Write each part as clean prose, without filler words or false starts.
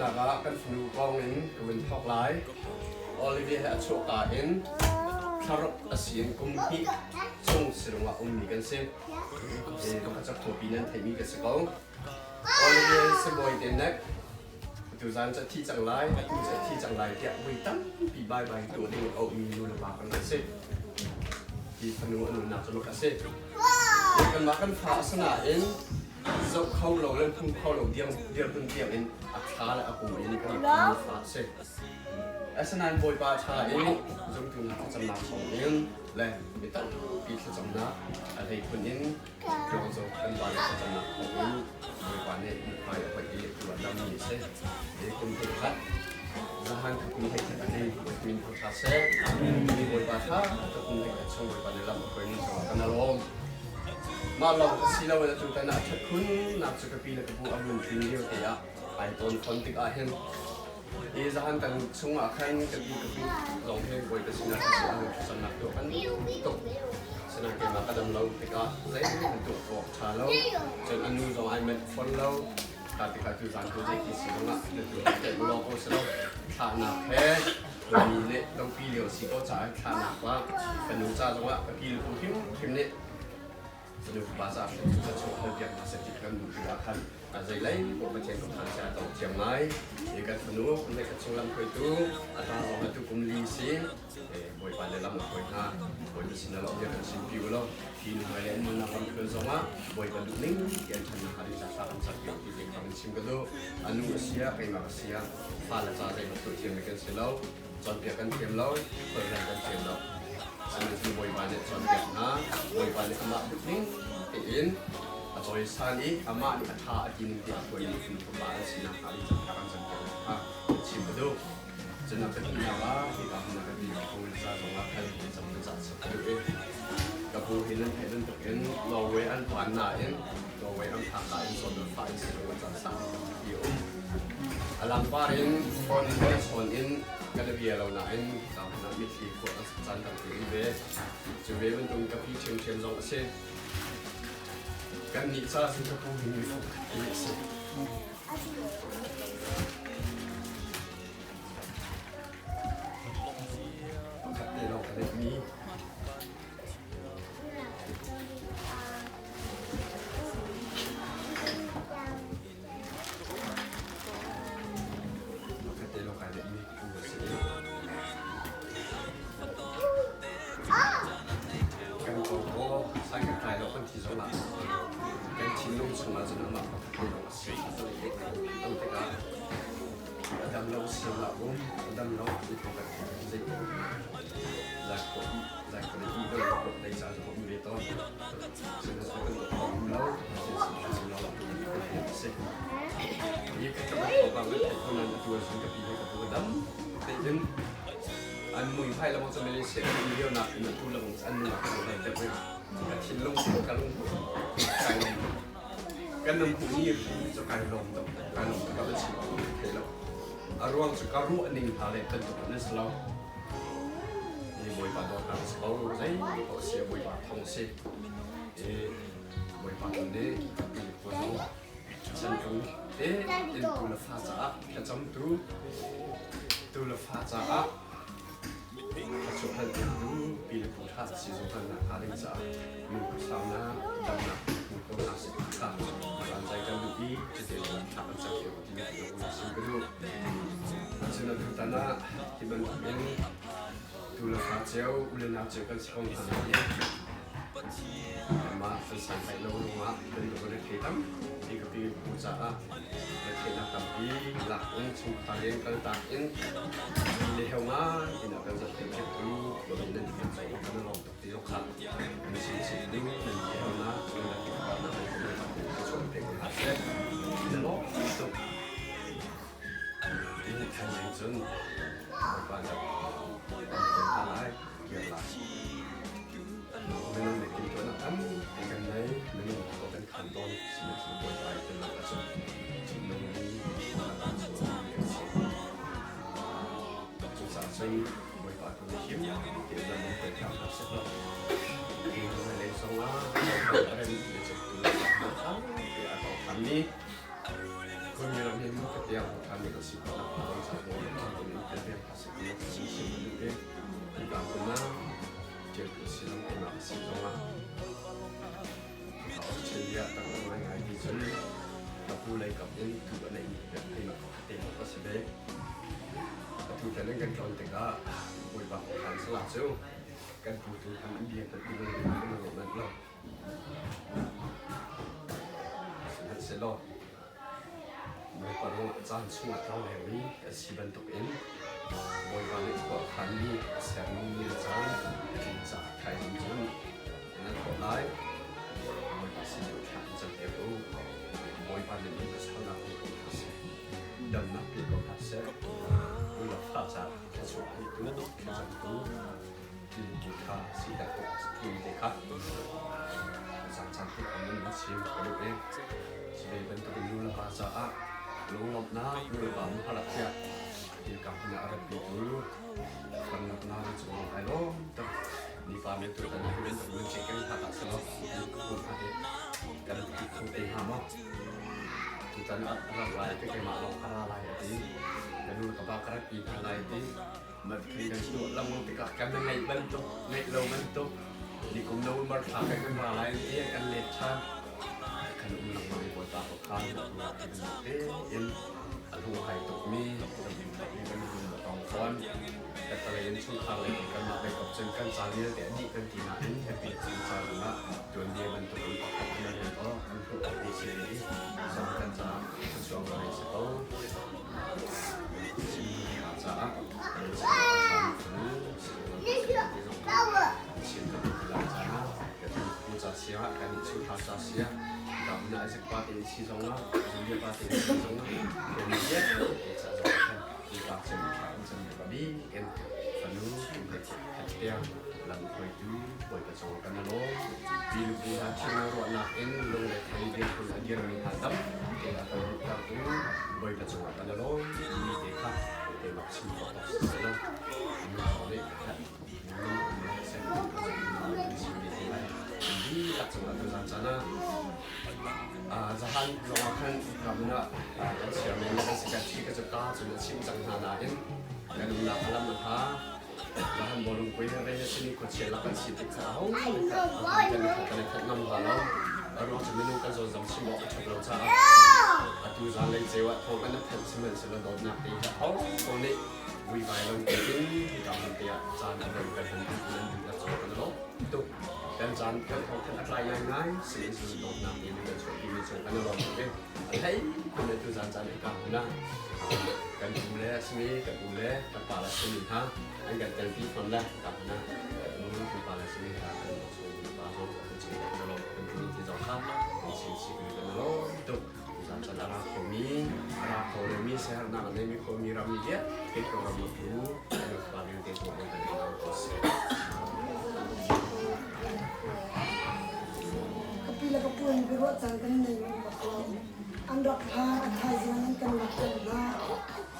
Pakhatnak ah kan fanu kong in ka vun thawk lai. Olivia he a chuahka in thlaruk a si in kum hnih chung sizung ah ummi kan si. Pakhat cu khuapi nan theihmi ka si ko. Olivia sibawi te nek tuzan cu a thi cang lai, atu cu a thi cang lai tiah voi tampi baibai tuah ding a ummi nu le pa kan si. Hi fanu a nunnak cu mak a si. Kanmah kan fa a si nain zoh kho lo le hmu kho lo dirhmun tiang in a thla le a kum in kan rak fa a si. Asinain Bawipa ṭha i zumtu hna thlacamnak thawngin le mi tampi thlacamnak a hleikhun in Tluangzo kan pa le thlacamnak thawngin Bawipa nih mithmai a hoih i a dammi a si. Hi kum khat zahan kum hlei khat a hei min thangṭha seh. Mi Bawipa ṭha tuk kum hlei khat chung Bawipa nih lam a hruaimi cungah kan alawm. Mah lawng ka si loin atu tan ah a ṭhat khunnak cu ka pi le ka pu a vun tlin lio te ah ai tawn fawn tikah hin hi zahan kan chungah khan ka pi ka pu zong hi Bawipa sinah siseh an thlacamnak tuah kan tuk. Sinain keimah ka dam lo tikah zeihmanh tuah awk ṭha lo. Cun a nu zong ai manh fawn lo. Kha tikah tu zan tu zei khi si zongah na tu teh law ko si lo. Thlahnak he mi nih lungpi lio si ko caah thlahnak ah fanu ca zongah ka pi le pu hrimhrim nih fanu fapa ca hrim cu chuah hal piak hna seh ti kan duh tikah khan a zeilei poh Pathian ka phan sia tawk thiam ngai. Hi kan fanu kan ka chung lam hruaitu a ta zong atu kum li si Bawipa le lam a hruai hna. Bawipa sin ah bia kan chimpi u law hi nuhmai le nunnak lamthluan zongah Bawipa duh ning ti an ṭhannak hnga ding ca kan cak ti ti kha kan chim ka duh. A nu a si ah keimah ka si ah fale ca zeibantuk thiammi kan si lo. Cawnpiak kan thiam lo, holhrel kan thiam lo. Sihmanhsehlaw Bawipa nih a cawnpiak hna. Bawipa nih amah duh ning tein a cawisan i amah nih a ṭha a ti ning tiah a hruaimi fapa an sinak hnga ding ca kan cawnpiak kha chim ka duh. Cun a pahnihnak ah hika hmun ah kan ti ka pu ca zongah khan cam na ca chap ka duh i ka pu hi nan theih bantukin Norway an phan nain Norway an phak ka in zawn fa in si lo caan sang ti a um. A langpar in phone in kan chawn in kan i bia lo nain ka hmun ah mitthli khawh an caan tampi um ve. Cu ve bantukin ka pi ṭhiamṭhiam zong a si. Kan nih ca cun ka pu hi mi fukhat ti a si. Pakhat te lawng ka neihmi. Pakhat te lawng kai neihmi pu a si. Kan kawkaw sai kan tlai lo kan thi zongah kan thinlung chungah cun amah pakhat te lawng a si. An tikah A dam lo siang ah um, a dam lo ti thawng kan theih zei zai ko zai ko i lo ko dei ca ko um ve tawn. Sihmanhsehlaw kan tuah um lo, sin lo kan si. Hi ka ka ko bang kan theih ko nan atu an ka pi he ka pu dam tein an mui phai lamong cu Malaysia kan um lio nak in atu lamong an nu nak dai deuh ka thinlung ka lung kai lung Kan nan hmuhmi cu kai lawm tuk. Kai lawm tuk ka va chim awk ka thei lo. A ruang cu ka ruah ning hna le bantuk an si lo. Hi Bawipa dawtnak a si ko. Zei paoh si a Bawipa thawng a si. I Bawipa tu nih khua zong chantlung te in tu le fa caah thlacamtu tu le fa caah A chuahhal piaktu pi le pu ṭha si zungzalnak hnga ding caah lungkhuasaunak, damnak hmu ko hna seh ti kha zanzai kan duh i cutin thla kan cam lio ti na sim ka duh. Cun atutan ah hi bantukin tu le fa cio, u le nau cio kan si ko hna nain kanmah kan santlaih lo ruangah kan lung a thei tampi ka pi pu caah Retheihnak tampi lak in chungkhar rian kaltak in le heu ngai in a kan zohkhenhtu Bawi nan kan caih kan lawm tuk ti zong kha kan chim chih ding nan ti hau na nan rak ka na kan chuan pe ko hna seh na lawm tuk ti thaizing cun Bawipa nih kan hna lai kir lai minung nih timhtuahnak tampi kan nei minung ko kan khan tawn sihmanhsehlaw Bawipa i telnak ahcun thinlung in kan chuahmi kan si. Cucaah cun Bawipa tu nih him tein lam in hruai hram hna seh law hmailei zongah a rem le cektu tampi a tawngthammi. Khuami ram hi hmun khat tiang ṭhami kan si khawh nakhnga ding caah maw kan in tel peng hna seh ti kan chim a duh i hika hmun ah ṭialtu si lo keimah ka si zongah Australia tangka ngaingai ti cun ka pu lei kap in tu a neihmi keimah pakhat te lawng ka si ve. Atu tan in kan tlawn tikah Bawipa khuakhan salah cu kan pu tu hmanh an bia hmanh i kan ruah manh lo. Sihmanhsehlaw Bawipa ruangah caan chungah tlonglengmi kan si bantukin Bawipa nih khua a khanmi a sermi ni le caan a tlin caah thaizing cun nan thawh lai. Bawipa sin in thla in campiak u. Bawipa nih nan pasaunak pe ko hna seh. Damnak pe ko hna seh. U le fa caah thluachuah petu, thlacamtu, Ti kha si dah ti te kha caan te kha nan chim ka duh i ve bantuk in nu le pa caah lunglawmhnak nu le pa muhalak tiah ti ka hmun ah a rat tu ramnak na cung ai lawm tak nifa me tu tan hi bantuk nun che kan ha ta selo kun ha he kan ti kho te ha mo tutan a rak lai te keimah lawng ka ra lai a ti ka nu ka pa ka rak pi hna lai ti Matthei kan tuah lengmang tikah kan ngeih bantuk, ngeih lo bantuk, nikum November thla kan kan ra lai i kan let ṭhan. Kan um lengmang i Bawipa ko kha tein a hlunghlai tukmi kan hun a tong fawn. Ka talei in chungkhar lei in kanmah lei kop cun kan ca vialte a dih kan ti nain happy caan caan ah tuanbia bantuk in pakhat an rel awk an hmuh awk ti si i zong kan caah thluachuah ngai si ko. Bawipa cungah kan i lawm timi te kha keimah chim khawh awk si lo. Nu nih ka that nu chim ve te lai. Dihlak cungah tuzaan caan ah zahan zongah khan ramna kan chairman le kan secretary ka cu ka cun a chim cang hna nain kan umnak a lam a hla. Zahan bawlung pui he ve he simi khuachia lak an si tik kha aho kan i kan i that ngam hna lo. A ruang cu minung kan zawn zong chim awk a ṭhat lo caah atu zanlei ceu ah thawng kan thanh sihmanhsehlaw dawtnak te hi aho ko nih vuivai lo tein hika hmun te ah caan a dong kan han nan duh la caw kan lo tuk kan caan kan thawng thanh a tlai ngaingai sihmanhsehlaw dawtnak te nih kan chuahpi mi cung kan i lawm tuk i a hlei khun atu zan caan hika hmun ah kan pu le a simi kan u le kan pa le simi hna an kan telpi fawn le hika hmun ah kan u kan pa le simi hna kan chung pa zong kan cung kan lawm kan community zong kha kan chim chih kan lawm tuk zan caan a ra khomi a ra kho lomi siaherhnak a neimi khomi rammi vialte program a pu kan pa vialte cung kan i lawm ko seh. Ka pi le ka pu in biaruah caan kan nei bak lo. An rak phan, a thaizing an kan rak kan hna.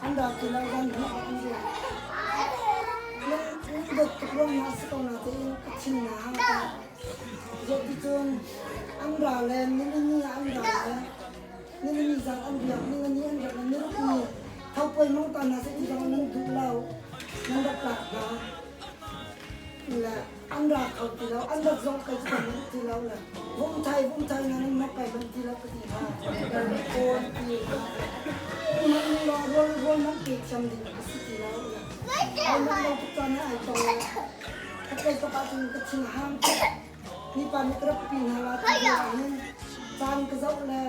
An rak ti lo zan hna an riak. Lung dawt tuk ruang hna si ko na tein ka thin na hang ta. Zeticun an ra le nilini ah an ra le nilini zan an riak, ningani an riak le niruk ni thopoi mong ta hna seh ti zong nan duh lo. Nan rak lak hna. Le an ra kho ti lo, an rat zong kai cu kan manh ti lo le vumthai vumthai na nan mak kai manh ti lo ka ti hna. Kawn ti hna. Man lo rawl rawl man pe thiam ding a si ti lo le. Ai man lo tuk caan ai tong le. Khatlei kap ahcun ka thin a hang tuk. Mipa nih ka rak pi hna la ti hin caan ka zoh le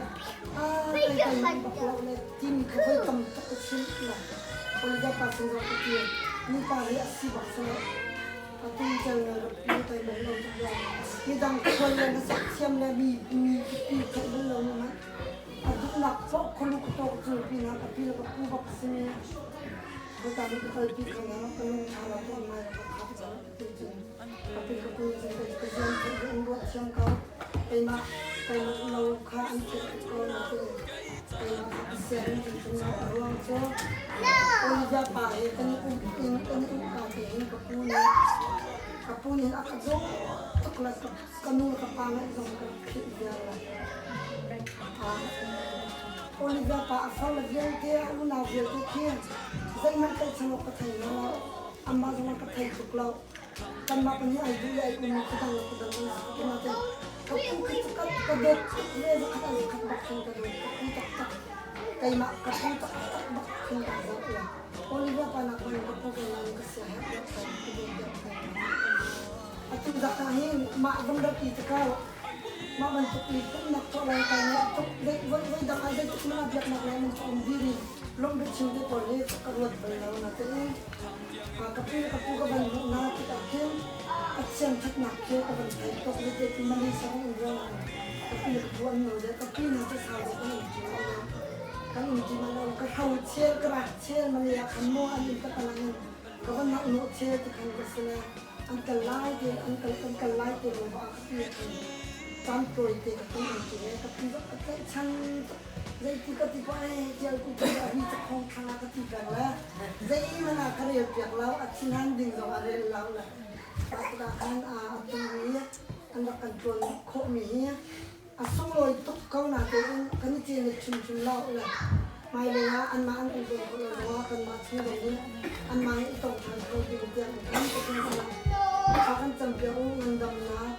a kai kai man bak lo le timi kha voi tam tuk ka chim la. Olivia pa sin zong ka ti. Mipa hi a si bak seh. Ka tu cel le rak pi kai man lo tuk la. Midang khual le na sak thiam le mi mi pi theih bal lo ma. A duhnak cawk khulu ka tawk cu pinah ka pi le ka pu bak simi. Ka ka kalpi kho na ka lung ṭha lo tuk ngai ka khap cang ti cun ka pi ka pu cun ka ka zuam theih in ruah thiam ko keimah keimah lo kha an theih tuk ko na ti keimah kha ka sian ti cun a ruang cu Olivia pa he kan i um in kan i um ka te hin ka pu nih ka pu nih a ka zaw tuk le ka nu le ka pa ngaih zong ka philh viar la. Olivia pa a farle vialte a unau vialte khi zeihmanh tlaihchan awk ka thei hna lo. Amah zong a ka thei tuk lo. Kanmah pahnih ai duh le ai um ka dang le ka dang an si tuk nain ka pu khi cu ka dawt tuk ve zakhat ah zakhat bak khin ka dawt ka pu taktak keimah ka pu taktak bak khin ka zoh le Olivia pa nak hmanh ka pu keimah in ka sia herh deuh ko ka dawt deuh ko. Atu zak ah hin mah van rat i tikah mah bantuk i pumhnak tuah lai kai ngaih tuk voi voi dang ah zeitik hmanh ah biaknak lei man cu um dir i lawmh biachim te pawl hi ka ruat bal lo natein ka pi le ka pu ka van hmuh hna tikah khin Pathian ṭhatnak khi ka van thei tuk zeiti ti Malaysia kan um ruangah ka pi le ka pu an no deuh ka pi hna cu sau deuh kan um ṭi lo kan um ṭi lo ka hro chel ka rak chel Malay ah khan maw an in ka palang in ka van nak nawh chel ti khan ka si le an kal lai te an kal kan kal lai te lawng ah ka pi khan caan tawi te ka kan um ṭi ve ka pi zong ka tlaihchan tuk zeiti ka ti poah eh tial ku ku a ri cakhong thlang ah ka ti peng le zeihmanh ah ka rel piak lo a thinhan ding zong a rel lo le mah tikah khan a tu i an rak kan ṭuan khawhmi hi a sunglawi tuk ko natein kan i cin hrimhrim lo le hmailei ah anmah an kan ṭuan khawh lo zongah kanmah chung zong nih anmah he i tong ṭhan kho ding tiang an kan pathian sinah thla kan campiak u ngandamnak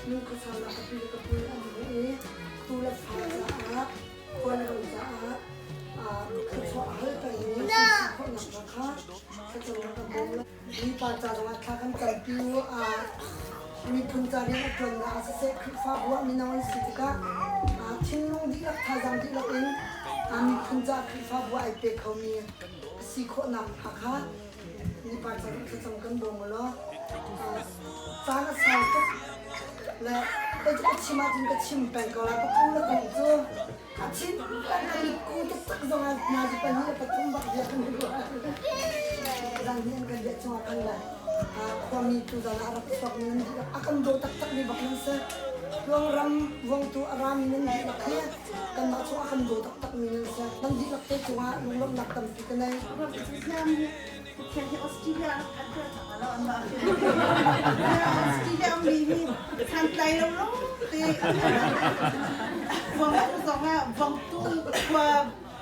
nunkhua ka pi le ka pu nih an hmuh i tu le fa caah khua le ram caah thluachuah hal peng in kan si khawhnak hnga kha thlacamnak kan bawm lai. Mipa ca zongah thla kan campi u. Miphun ca rian a ṭuannak ah siseh Khrihfabu ah mino an si tikah thinlung dihlak thazaang dihlak in miphun ca Khrihfabu ah ai pe khomi a si khawhnak hnga kha mipa ca zong thlacam kan bawm u law caan a sau tuk le kei cu ka chim ahcun ka chim peng ko lai ka pu le kong cu a chim peng ka mitku taktak zong ah nazi pahnih le pathum bak bia kan i ruah zan hi an kan riah chungah khan le khuami tu zan ah a rak chuak mi nan dihlak a kan daw taktak mi bak nan si Tluangram Vuangtu a rami nan dihlak hi kanmah chung a kan daw taktak mi nan si nan dihlak te cungah lunglawmhnak tampi ka nei. Pathian hi Australia rak phan tuah cang lo an mah. Australia mi hi santlai lo lo te vong tu zong ah vong tu khua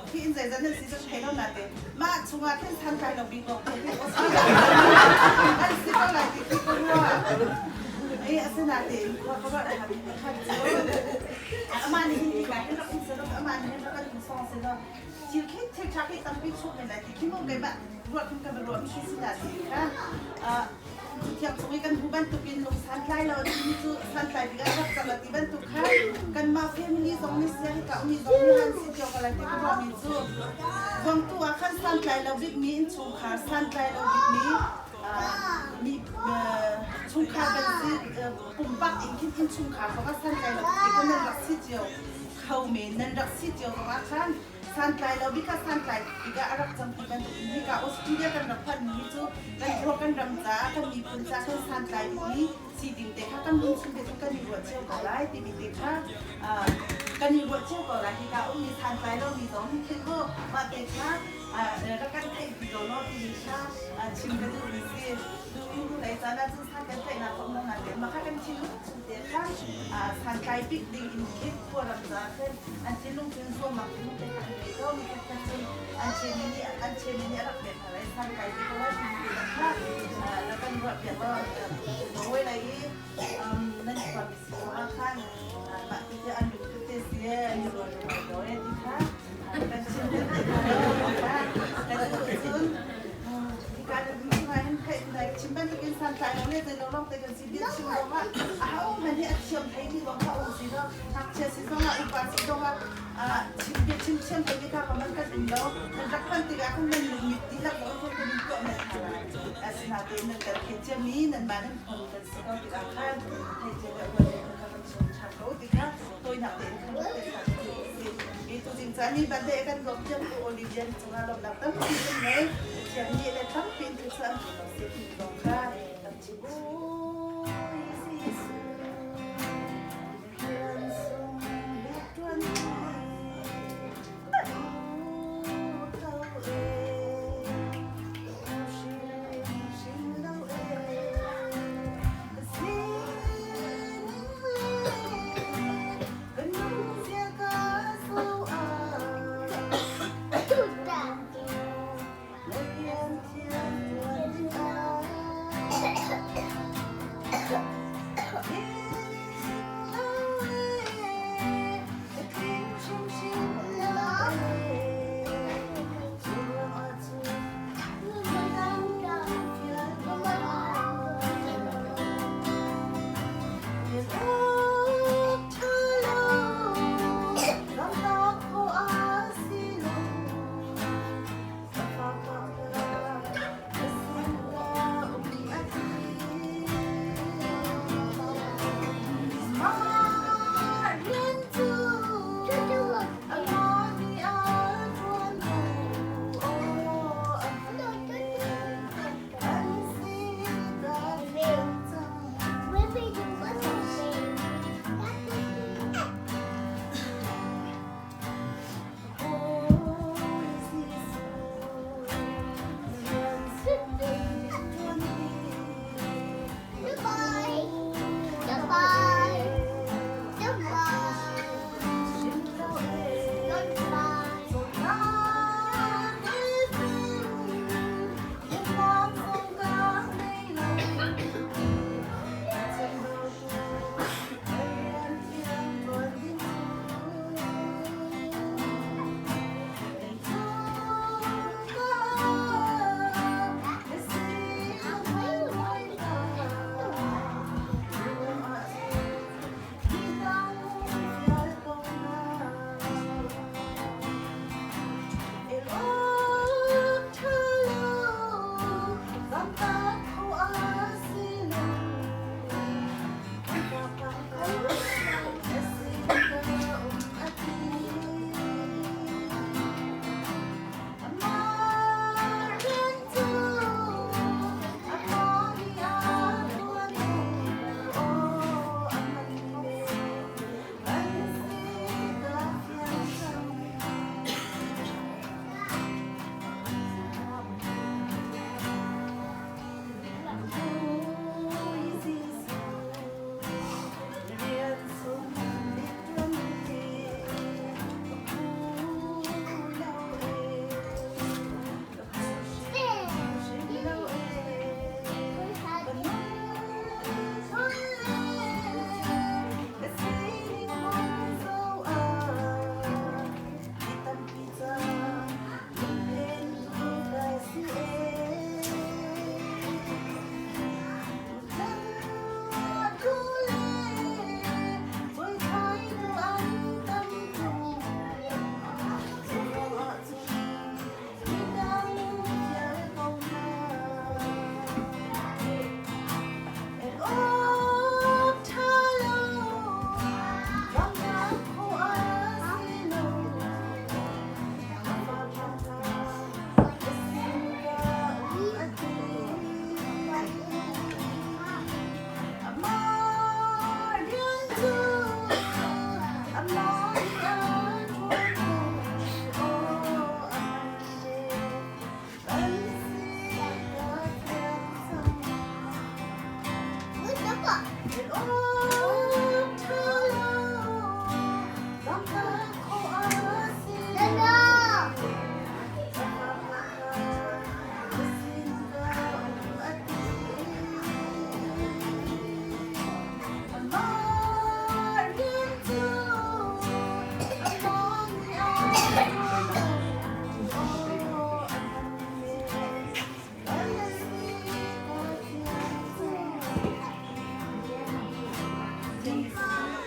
khi in zeizat nan si cu thei lo na te mah chungah khin santlai lo bik lo te hi Australia an si ko lai ti khi ka ruah. Eh asinain khua ka ruah than khat cu amah nih hin hika hin rak um selaw amah nih hin rak kan um song selaw thil khi thil ṭha khi tampi chuak men lai ti khi mu keimah ruah khin kan ruah mi khi si dah ti kha thiang chung i kan hmu bantukin lung santlai lo timi cu santlai bik ah rak cang ti bantuk kha kanmah family zong nih sia hika ummi zong nih han si cio ko lai ti ka ruah mi cu vongtu ah khan santlai lo bik mi innchungkhar santlai lo bik mi mi chungkhar kan si pumpak in khin innchungkhar zong ah santlai lo bik kan nan rak si cio kho men nan rak si cio zong ah khan santlai lo bik ah santlai bik ah a rak cang ti bantuk in hika Australia kan rak phanh mi cu kan khua kan ram caah kan miphun caah kan santlai bikmi si ding te kha kan lungchung te cu kan i ruah cio ko lai timi te kha kan i ruah cio ko lai. Hika ummi santlai lomi zong hi khin mu mah te kha rak kan theih pi ko law timi kha chim ka duhmi si. Hnulei caan ah cun san kan tlaihnak kong zong te mah kha kan thinlung chung te kha santlai bik ding in khin khuaram caah khin an thinlung cun zuamnak thinlung te kha an ngei ko mi khat cun an chemi nih an chemi nih a rak pek hna lai santlai bik ko lai timi te kha rak kan ruah piak law hawi lai i nan khuami si ko ah khan mah ti te an lungput te si an i rual lo e ti kha kan chim te kha kan cun Hika na dum chungah hin theih chim bantukin santlai lo le zei lo lawng te kan si bia chim zongah ahohmanh hi a thiam thei mi zong kha um si lo ngakchia si zongah upa si zongah chim bia chim thiam thei mi kha man kan um lo nan rak hman tikah khan nan lungmit dihlak lo khan kan in tuah men hna lai asinain nan kan theih ciami nanmah nan phone kan si ko tikah khan thei cia le uan kha kan chim ṭhan ko ti kha tawinak tein khan rak te kha si tuzing caan ni bante kan lawm tiang tu Olivia cungah lawmnak tampi kan ngei Pathian nih le tampi in thluachuah an pe ko seh ti zong kha kan chim.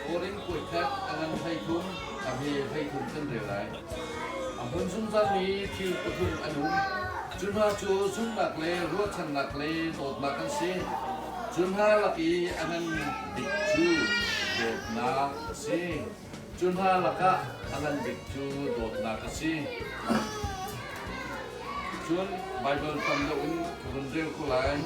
Korin kuaikhat a ngan 13, a hme 13 kan rel lai. A hmun zungzalmi thil pathum an um. Cu hna cu zumhnak le ruahchannak le dawtnak an si. Cu hna lak i a ngan bik cu dawtnak a si. Cu hna lakah a ngan bik cu dawtnak a si. Cun Baibal tam deuh in ka vun rel ko lai.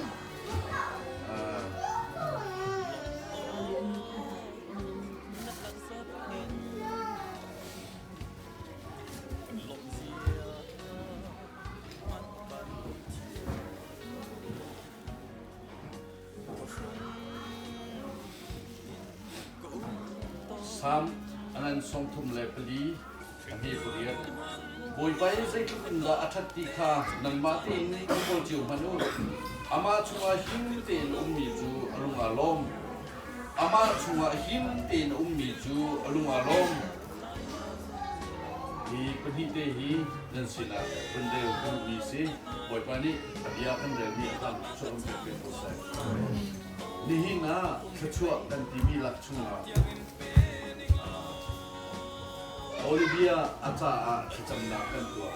Salm a ngan 34 a hme pariat. Bawipa i zeitluk in dah a ṭhat ti kha nangmah tein i kawl cio hmanh u. Amah chungah him tein a ummi cu a lung aa lawm. Amah chungah him tein a ummi cu a lung aa lawm. Hi pahnih te hi nan sinah vun rel ka duhmi si. Bawipa nih a bia kan relmi a hram chuah kan pek ve ko seh. Nihin ah thluachuah kan timi lak chungah Olivia a caah thlacamnak kan tuah.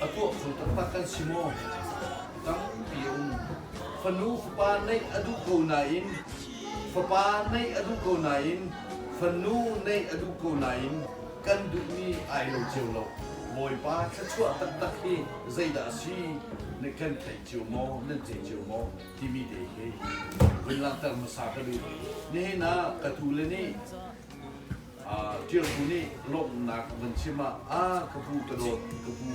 A tuah kho taktak kan si maw? Tampi a um. Fanu fapa neih a duh ko nain fapa neih a duh ko nain fanu neih a duh ko nain kan duhmi ai lo cio lo. Bawipa thluachuah taktak hi zeidah a si na kan theih cio maw, nan thei cio maw timi te hi vun langhter hmasa ka duh. Nihin ah ka tule nih Ṭialpu nih lawmhnak a van chim ah, "A ka pu ka dawt, ka pu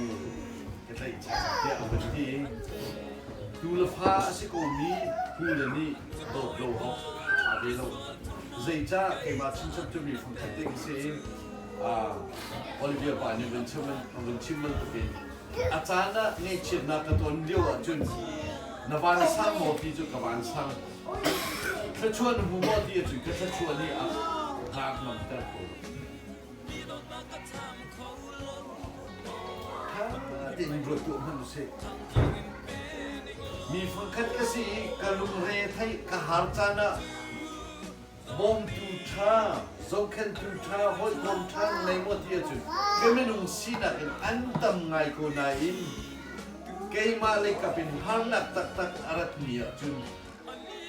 ka tlaihchan," tiah a van ti. Tu le fa a si komi pu le nih dawt lo awk a ṭha ve lo. Zeicah keimah chinchap cu mi fangkhat te ka si i Olivia pa nih van chim van chim bantukin a caan ah ngaihchiatnak ka ton lio ahcun na vansang maw ti cu ka vansang. Thluachuah na hmu maw ti ahcun ka thluachuah nih a ngak ngamter ko. Tha tein ruat tuah hmanh usih. Mi fangkhat ka si i ka lungre theih ka har caan ah bawmtu ṭha, zohkhenhtu ṭha, hawikom ṭha na nei maw ti ahcun ka minung sinak in an tam ngai ko nain keimah lei kap in harnak taktak a ratmi ahcun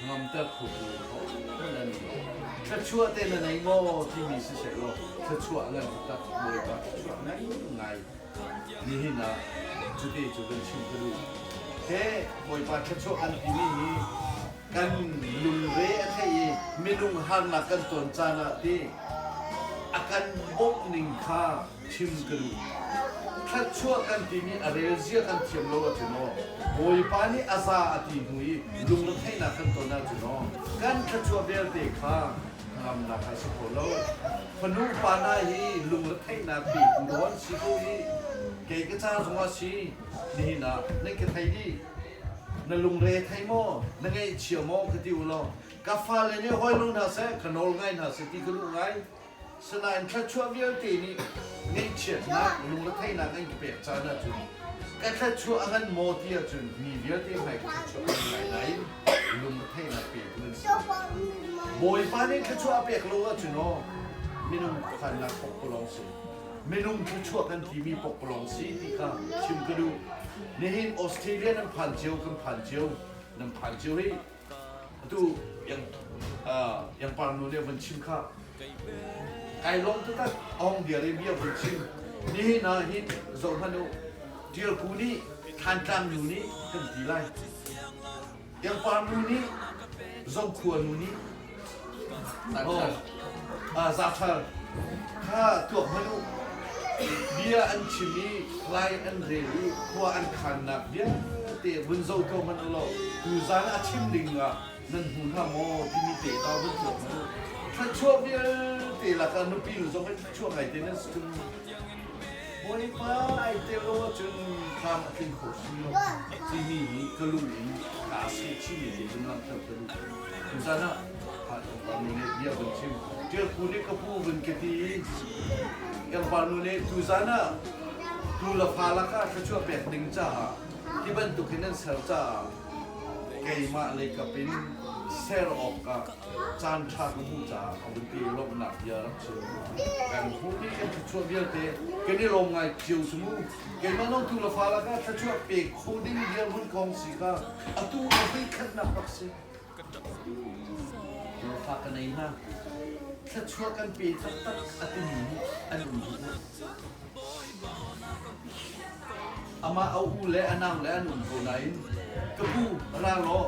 ngamter khotu ahohmanh an um lo. Thluachuah te na nei maw timi siseh law thluachuah ngan taktak Bawipa thluachuah ngaingai nihin ah cute cu kan chim ka duh. He Bawipa thluachuah kan timi hi kan lungre a thei i minung harnak kan ton caan ah ti a kan bawmh ning kha chim ka duh. Thluachuah kan timi a rel zia kan thiam lo ahcun aw Bawipa nih a za a ti hnu i lungretheihnak kan ton ahcun aw kan thluachuah vialte kha ngamnak a si kho lo. Fanu pa hna hi lungretheihnak petu dawn si ko hi kei ka ca zongah si nihin ah nan ka thei dih. Na lungre thei maw na ngaihchia maw ka ti u law ka fale nih hawi lo hna seh ka nawl ngai hna seh ti ka duh ngai. Sinain thluachuah vialte nih ngaihchiatnak, lungretheihnak an ka pek caan ahcun ka thluachuah a ngan maw ti ahcun mi vialte hmai ka thluachuah a ngan lai nain lungretheihnak petu an si. Bawipa nih thluachuah a pek lo ahcun aw minung khuakhannak pokpalawng si. Minung thluachuah kan timi pokpalawng si ti kha chim ka duh. Nihin Australia nan phan cio, kan phan cio, nan phan cio hi Atu yang yang par nu nih a vun chim kha kai lawm taktak a hong dir i bia vun chim nihin ah hin zoh hmanh u Ṭialku nih Thantlang nu nih kan ti lai yang par nu nih Zokhua nu nih Zathal kha tuak hmanh u bia an chim i lai an rel i khua an khannak vialte vun zoh ko hmanh u law tuzan a chim ding ah. Nan hmu hna maw timi te ta vun tuak hmanh u. Thluachuah vialte lakah nupi lu zong hi thluachuah ngaite nan si ṭung. Bawipa ai tel lo ahcun tlam a tling kho hrim lo timi hi ka lung in kaa seh chinmi te cun langhter ka duh. Tuzan ah Tlangpar nu nih bia vun chim. Ṭialpu nih ka pu vun ka ti i Tlangpar nu nih tuzan ah tu le fa lakah thluachuah pek ding caah hi bantuk hin an ser caah keimah leikap in ser awkah caan ṭha ka hmuh caah a vun ti i lawmhnak bia rak chim. Kan hmuh i kan thluachuah vialte kan i lawm ngai cio cu mu. Keimah zong tu le fa lakah thluachuah pe kho ding dirhmun kong si kha atu a voikhatnak bak si. Fa ka nei hna. Thluachuah kan pe taktak a timi nih an um duh lo. Amah a u le a nau le an um ko nain ka pu ra law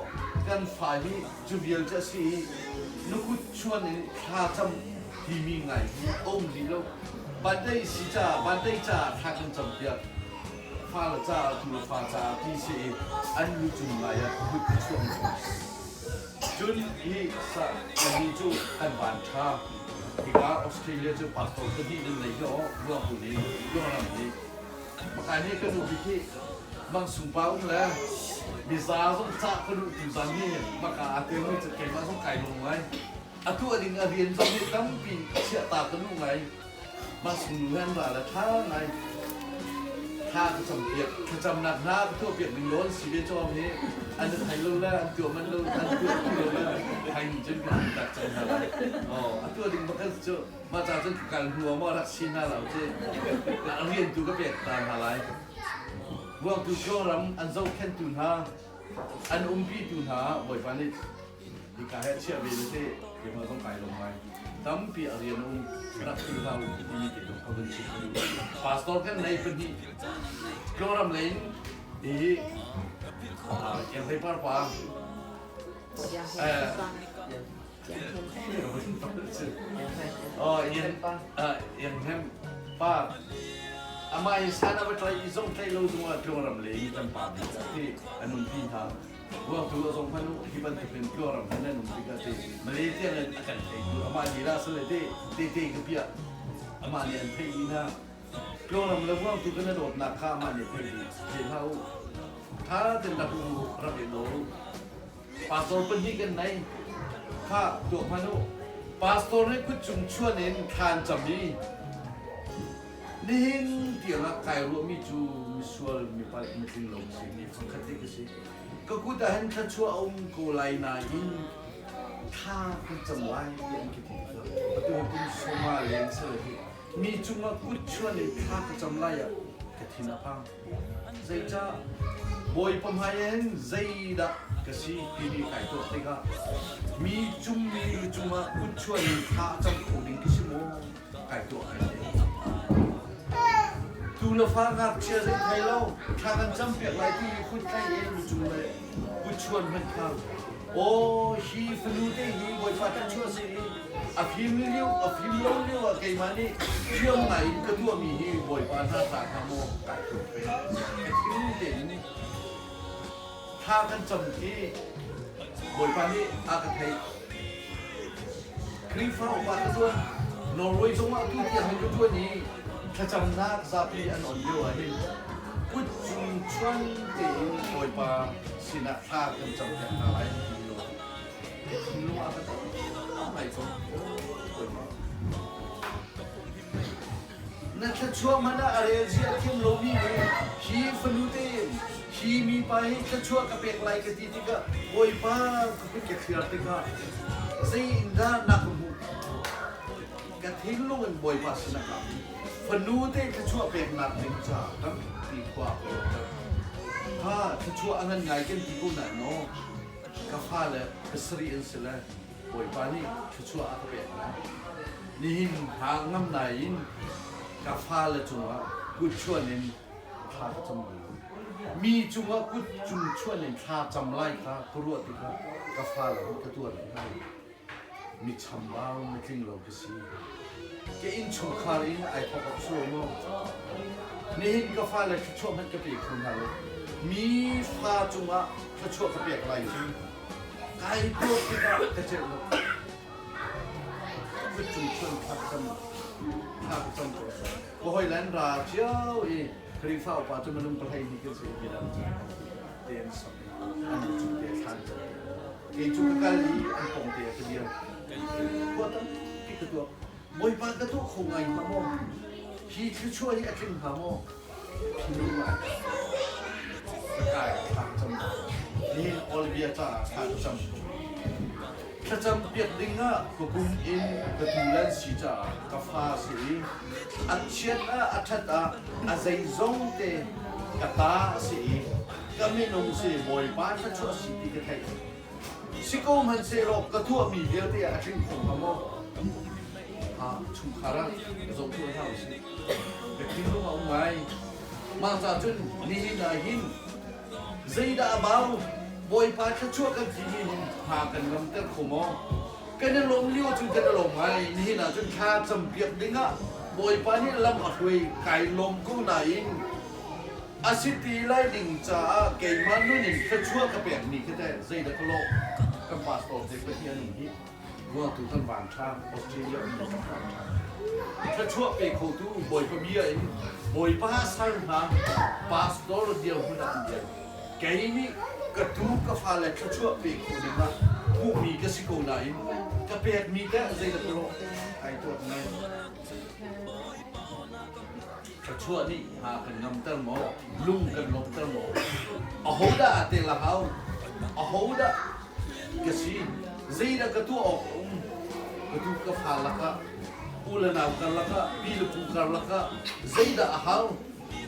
kan fa hi cu vial cu a si i na kut chuan in thla cam timi ngai hi a um rih lo. Birthday si caah birthday caah thla kan cam piak. Fale caah tu le fa caah ti si i an lu cung ngai ah kut ka chuak. Cun hi sa kannih cu kan van ṭha. Hika Australia cu pastor pahnih nan nei hi aw ruangtu nih Luangram nih. Makai nih ka nu bik hi mang sung pa um le miza zong cah ka duh tu zan hi maka aa telmi cu keimah zong kai lung ngai. Atu a ding a rian zong hi tampi chiah ta ka duh ngai. Mah sung nu he an ra le ṭha ngai. Thla ka cam piak, thlacamnak hna ka tuah piak ding lawn si ve cawm hi an i thei lo le an tuah manh lo, an tuah ti lo le thai nih cun kan tak cang hna lai. Oh, a tuah ding bak cu mah ca cun ka kal hnu ah maw rak si hna lo ci rian tu ka pek ta hna lai. Vuangtu ram an zohkhenhtu hna, an umpitu hna Bawipa nih Hika he chiah ve le te keimah zong kai lawm ngai. Tampi a rian a um rak ti hlah u timi te zong ka vun chim ka duh. Pastor kan nei pahnih Tluangram lei in hi Ianghlei par pa Oh, Ianghem pa amah hi san a va tlai i zong tlai lo zongah Tluangram lei i kan pa nih ti an umpi hna. Ruangtu a zong hmanh u hi bantuk in tluangram hmanh nan um tikah ti Malaysia in a kan theitu amah lila sile te te ka piah amah nih an theih dih hna tluangram le ruangtu kan i dawtnak kha amah nih theih dih thei hlah u tha ten rak um u rak i daw u pastor pahnih kan nei kha tuak hmanh u pastor nih kut cung chuan in thlan cam i Nihin tiangah kai ruahmi cu misual mipalh mitling lo si mi fangkhat te ka si. Ka kut ah hin thluachuah a um ko lai nain thla kan cam lai ti an ka ti tikah atu hi kum sawma leng si le hi mi cungah kut chuan in thla ka cam lai ah ka thin a phang. Zeicah Bawipa hmai hin zeidah ka si timi kai tuak tikah mi cung mi lu cungah kut chuan in thla a cam kho ding ka si maw? Kai tuah kai te. Tu le fa ngakchia zei thei lo thla kan cam piak lai ti kut tlai e lu cung le kut chuan hmanh kha aw hi fanu te hi bawipa kan chuah si i a fim lio a fim lo lio ah keimah nih thiam ngai in ka tuahmi hi bawipa hna tla hnga maw kai tuak ve ka thinlung tein thla kan cam khi bawipa nih a ka theih Khrihfa upa ka ṭuan. Norway zongah atu tiang hin ka ṭuan i thlacamnak zapi an on lio ah hin kut cung chuan tein Bawipa sinah thla kan campiak hna lai an ti lio ah ka thinlung ah ka ṭap ngai ko. Bawipa. Na thluachuah hmanh ah a rel zia thiam lomi nih hi fanu tein hi mipa hi thluachuah ka pek lai ka ti tikah Bawipa ka kut ka thliar tikah zei in dah na ka hmuh? Ka thinlung in Bawipa sinah ka fanu te thluachuah peknak ding caah tampi khua ka ruahter. Kha thluachuah a ngan ngai kan ti ko nain maw ka fale pasarih an si le Bawipa nih thluachuah a ka pek hna. Nihin hna ngam nain ka fale cungah kut chuan in thla ka cam bal lo. Mi cungah kut cung chuan in thla cam lai kha ka ruah tikah ka fale hi ka tuar hna. Mi chambau, mi tling lo ka si. Ka innchungkhar in ai thawk awk si maw? Nihin ka fale thluachuah hmanh ka pe kho hna lo. Mi fa cungah thluachuah ka pek lai cu. Kai tuak tikah ka celh lo. Kut cung chuan thla ka cam thla ka cam ko. Ka hawi lan ra cio i Khrihfa upa cu minung pahlei hnih kan si i midang cu te an sok i an cung te thla an cam. Kei cu ka kal i an pong te ah ka dir. Khua tampi ka tuak. Bawipa ka tuah kho ngai hnga maw? Hi thluachuah hi a tling hnga maw? Phinung ah ka kai thla ka cam. Nihin Olivia caah thla ka cam. Thlacam piak ding ah ka kum in ka tu lan si caah ka fa si i a chiat ah a ṭhat ah a zeizong te ka ta a si i ka minung si Bawipa thluachuah si ti ka theih. Si ko hmanhsehlaw ka tuahmi vialte ah a tling kho hnga maw? Ha, chungkhar ah zoh tuah hna usih. Ka thinlung a um ngai. Mah ca cun nihin ah hin zeidah a bau? Bawipa thluachuah kan timi hin hna kan ngamter kho maw? Kan i lawm lio cun kan i lawm ngai. Nihin ah cun thla campiak dingah Bawipa nih lam a hruai kai lawm ko nain A si ti lai ding caah keimah nun in thluachuah ka pekmi khi teh zeidah ka lawh? Kan pastor te Pathian in hi ruangtu kan van ṭha, Australia ummi kan van ṭha. Thluachuah pe khotu Bawipa bia in Bawipa sal hna pastor dirhmun ah an dir. Kei nih ka tu ka fale thluachuah pe kho ding ah hmuhmi ka si ko nain ka pekmi teh zeidah ka lawh? Ai tuak ngai. Thluachuah nih hna kan ngamter maw? Lung kan lawmhter maw? Ahodah aa tel a hau? Ahodah ka si? Zeidah ka tuah awk a um? Ka tu ka fa lakah, u le nau karlak ah, pi le pu karlak ah zeidah a hau?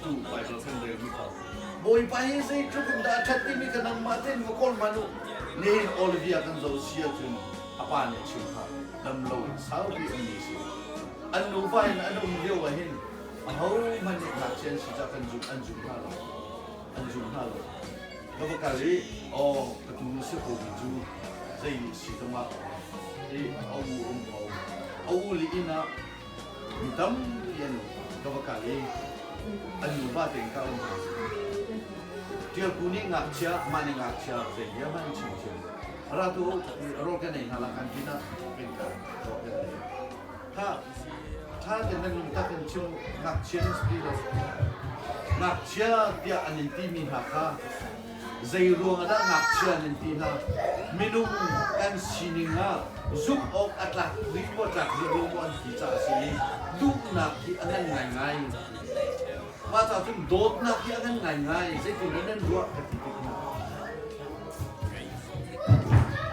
Tu Bible kan relmi kha. Bawipa hi zeitluk in dah a ṭhat timi kha nangmah tein va kawl hmanh u. Nihin Olivia kan zoh si ahcun a pa nih a chim kha dam loin saupi ummi si. An nuva in an um lio ah hin ahohmanh nih ngakchia an si caah kan zum an zum hna lo. An zum hna lo. Ka va kal i aw ka tu si ko mi cu zei si zongah i a u um ko. A u le inn ah mi tampi an um. Ka va kal i an nuva tein ka um hna. Ṭialpu nih ngakchia, mah nih ngakchia zei bia hmanh an chim thiam lo. Ra tu rawl kan ei hna la kan tin ah kan kal rawl kan ei. Kha ṭha tein nan lungtak in chim u. Ngakchia nan si ti lo. Ngakchia tiah an in timi hna kha zei ruang ah dah ngakchia nan ti hna? Minung kan sining ah zumh awk a tlak rih maw tlak rih lo maw an ti caah a si i duhnak hi a ngan ngaingai. Mah caah cun dawtnak hi a ngan ngaingai. Zeitin dah nan ruah ka ti tik hna.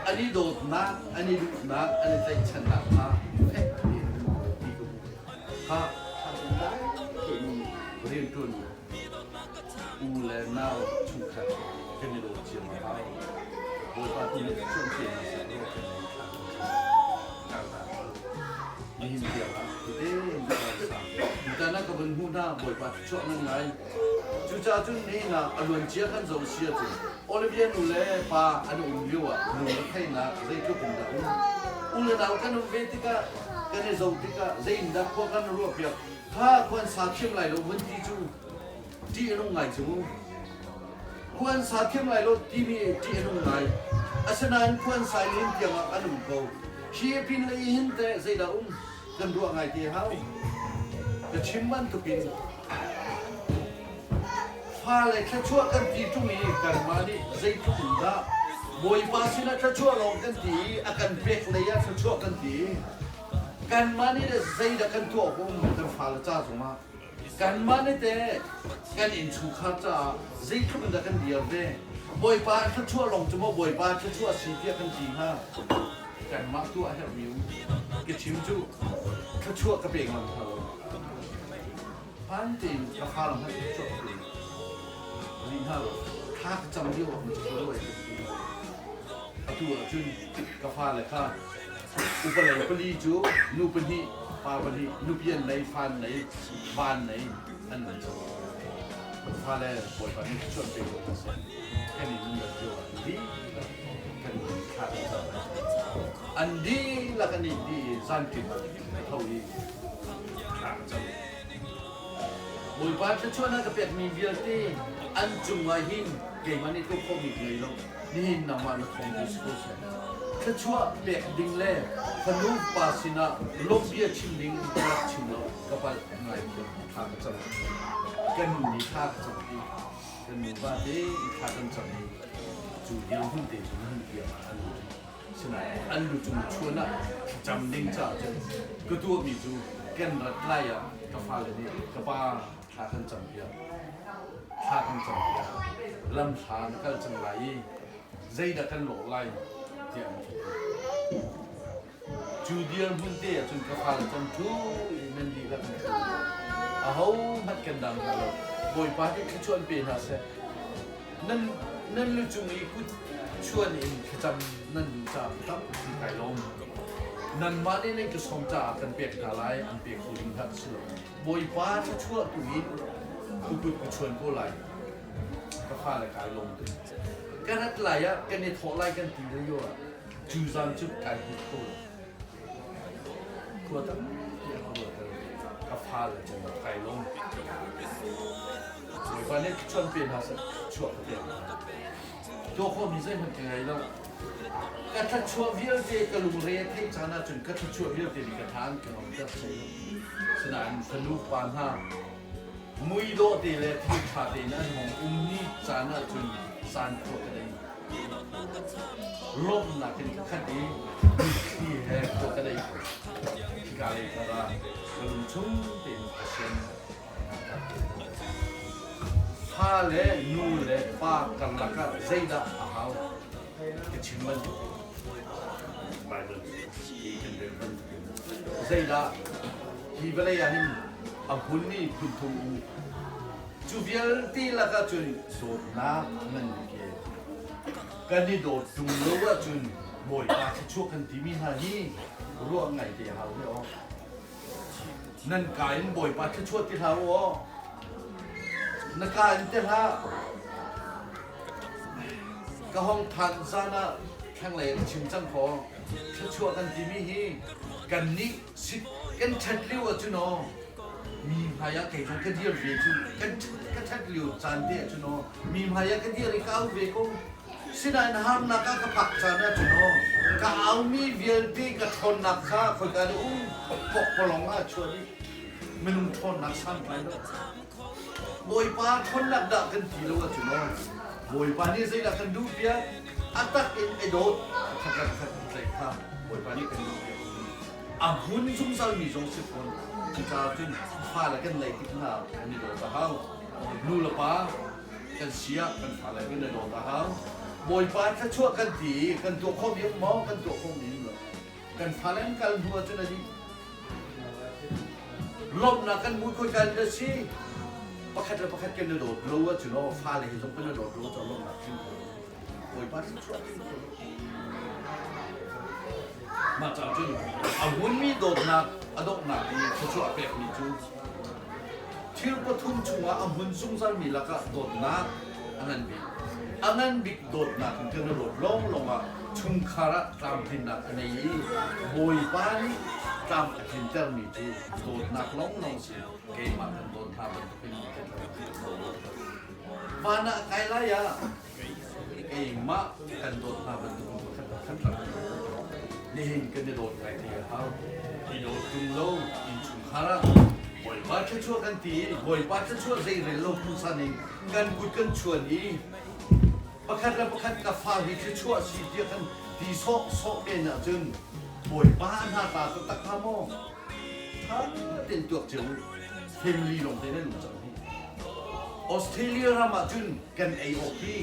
An i dawtnak, an i duhnak, an i tlaihchannak kha fek tein ti ka hmuh. Kha dai tein rianṭuan u le nau chungkhat kan i dawt cio a hau. Bawipa tu nih chuan te hna seh law kan ei thla kan cam. Nihin tiang ah tete sang. Tutan ah ka vun hmuh hna Bawipa thluachuah nan ngai. Cucaah cun nihin ah a luancia kan zoh si ahcun Olivia nu le pa an um lio ah lungretheihnak zeitluk in dah um. U le nau kan um ve tikah kan i zoh tikah zei in dah khua kan ruahpiak kha khua an sa thiam lai lo vun ti cu ṭih a nung ngai cu mu. Khua an sa thiam lai lo timi ṭih a nung ngai. Asinain khua an sai len tiang ah an um ko. Hi pin le hin teh zeidah um kan ruah ngai te hau. Ka chim bantukin fale thluachuah kan ti ṭung i kanmah nih zeitluk in dah Bawipa sinah thluachuah lawng kan ti i a kan pek lei ah thluachuah kan ti i kanmah nih le zeidah kan tuah awk um kan fale ca zongah kanmah nih teh kan innchungkhar caah zeitluk in dah kan dir ve Bawipa thluachuah lawng cu maw Bawipa thluachuah si tiah kan ti hnga kanmah tuah a herhmi um ka chim cu thluachuah ka pe ngam hna lo Hmaan tein ka fa lam hmanh chuak ka pe rih hna lo. Thla ka cam lio ah ka ruai ka ti. Atu ahcun ka fale kha upa lei pali cu nu pahnih, pa pahnih, nupi an nei, fa an nei, va an nei, an nei cang. Fale Bawipa nih chuan pe ko hna seh. Kan i nun lio ah dihlak kan thla kan cam lai. An dihlak an i ti zanṭim tho i thla ka cam. Bawipa thluachuahnak ka pekmi vialte an cungah hin keimah nih tuah khawhmi ka ngei lo. Nihin nangmah na thawng tu si ko seh. Thluachuah pek ding le fanu pa sinah lawmhbia chim ding ka rak chim lo ka palh ngai thiam thla ka cam. Kan nu nih thla ka cam i kan nu pa te i thla kan cam i cu dirhmun te cu nan tiang ah an lut. Sinain an lu cung chuan ah thlacam ding caah cun ka tuahmi cu kan rat lai ah ka fale nih ka pa thla kan cam piak thla kan cam piak lam hla na kal cang lai i zeidah kan lawh lai tiah an ka ti. Cu dirhmun te ah cun ka fale cun ṭhu i nan dihlak in ṭhu. Ahohmanh kan dang hna lo. Bawipa nih thluachuah an pe hna seh. Nan nan lu cung i kut chuan in thlacam nan duh caah tampi kai lawm. Nanmah nih nan ka sawm caah kan pek hna lai, an pe kho ding hna si lo. Bawipa thluachuah tu in ka kut ka chuan ko lai. Ka fale kai lawm tuk. Ka rat lai ah kan i thawh lai kan ti lio ah cu zan cu kai hmu kho lo. Khua tampi a ka ruahter. Ka fale cungah kai lawm. Bawipa nih chuan pe hna seh, chuah ka pek hna. Tuah khawhmi zeihmanh ka ngei lo. Ka thluachuah vialte ka lungre a theih caan ahcun ka thluachuah vialte nih ka tha an ka ngamter thai lo. Sinain fanu pa hna muidawh te le thil ṭha tein an hong um ni caan ahcun caan khua ka dei. Lawmhnak in ka khat i mitthli he khua ka dei ko. Hika lei ka ra, ka lung chung tein Pathian Fa le nu le pa karlak ah zeidah a hau? Ka chim bantuk Bible hi kan rel bantukin zeidah hi vawlei ah hin a hmunmi phun thum um. Cu vialte lakah cun dawtnak a ngan bik i kan i dawt ṭung lo ahcun Bawipa thluachuah kan timi hna hi ruah ngai te hau he aw. Nan ka in Bawipa thluachuah ti hlah u aw. Na ka in ti hlah. Ka hong than zan ah thlanglei an chim cang kaw thluachuah kan timi hi kan nih sit kan ṭhat lio ahcun aw mi hmai ah kei zong ka dir ve cu kan ka ṭhat lio caan te ahcun aw mi hmai ah ka dir i ka au ve ko. Sinain harnak ah ka phak caan ahcun aw ka aumi vialte ka ṭhawnnak kha khoika dah um pokpalong ah a chuah dih. Minung ṭhawnnak santlai lo. Bawipa ṭhawnnak dah kan ti lo ahcun aw Bawipa nih zeidah kan duh piak a tak in a dawt khat le khat tlaih kha Bawipa nih kan duh piak. A hmun zungzalmi zong si fawn. Cucaah cun fale kan neih tik hna kan i dawt a hau. Nu le pa kan si ah kan fale kan i dawt a hau. Bawipa thluachuah kan ti i kan tuah khawhmi um maw? Kan tuah khawhmi um lo. Kan fale an kal hnu ahcun a dih. Lawmhnak kan hmuh khoi kan na si. Pakhat le pakhat kan i dawt lo ahcun aw fale he zong kan i dawt lo ahcun lawmhnak tling kho lo. Bawipa thluachuah tling kho lo. Mah caah cun a hmunmi dawtnak a donghnak i thluachuah a pekmi cu thil pathum chungah a hmun zungzalmi lakah dawtnak a ngan bik. A ngan bik dawtnak in kan i dawt lawnglawng ah chungkhar ah tlamtlinnak a nei i Bawipa nih tlam a tlintermi cu dawtnak lawnglawng si keimah kan dawt hna bantukin kan dawt. Van ah kai lai ah keimah kan dawt hna bantukin pakhat pakhat rak nihin kan i dawt ngai te a hau. I dawt ṭung lo innchungkhar ah Bawipa thluachuah kan ti i Bawipa thluachuah zeirel lo phungsan in kan kut kan chuan i pakhat le pakhat ka fa hi thluachuah si tiah kan ti sawh sawh men ahcun Bawipa hna ta taktak hnga maw? Ṭha tein tuak cio u. Family lawng te nan um cang hi. Australia ram ah cun kan ei awk hi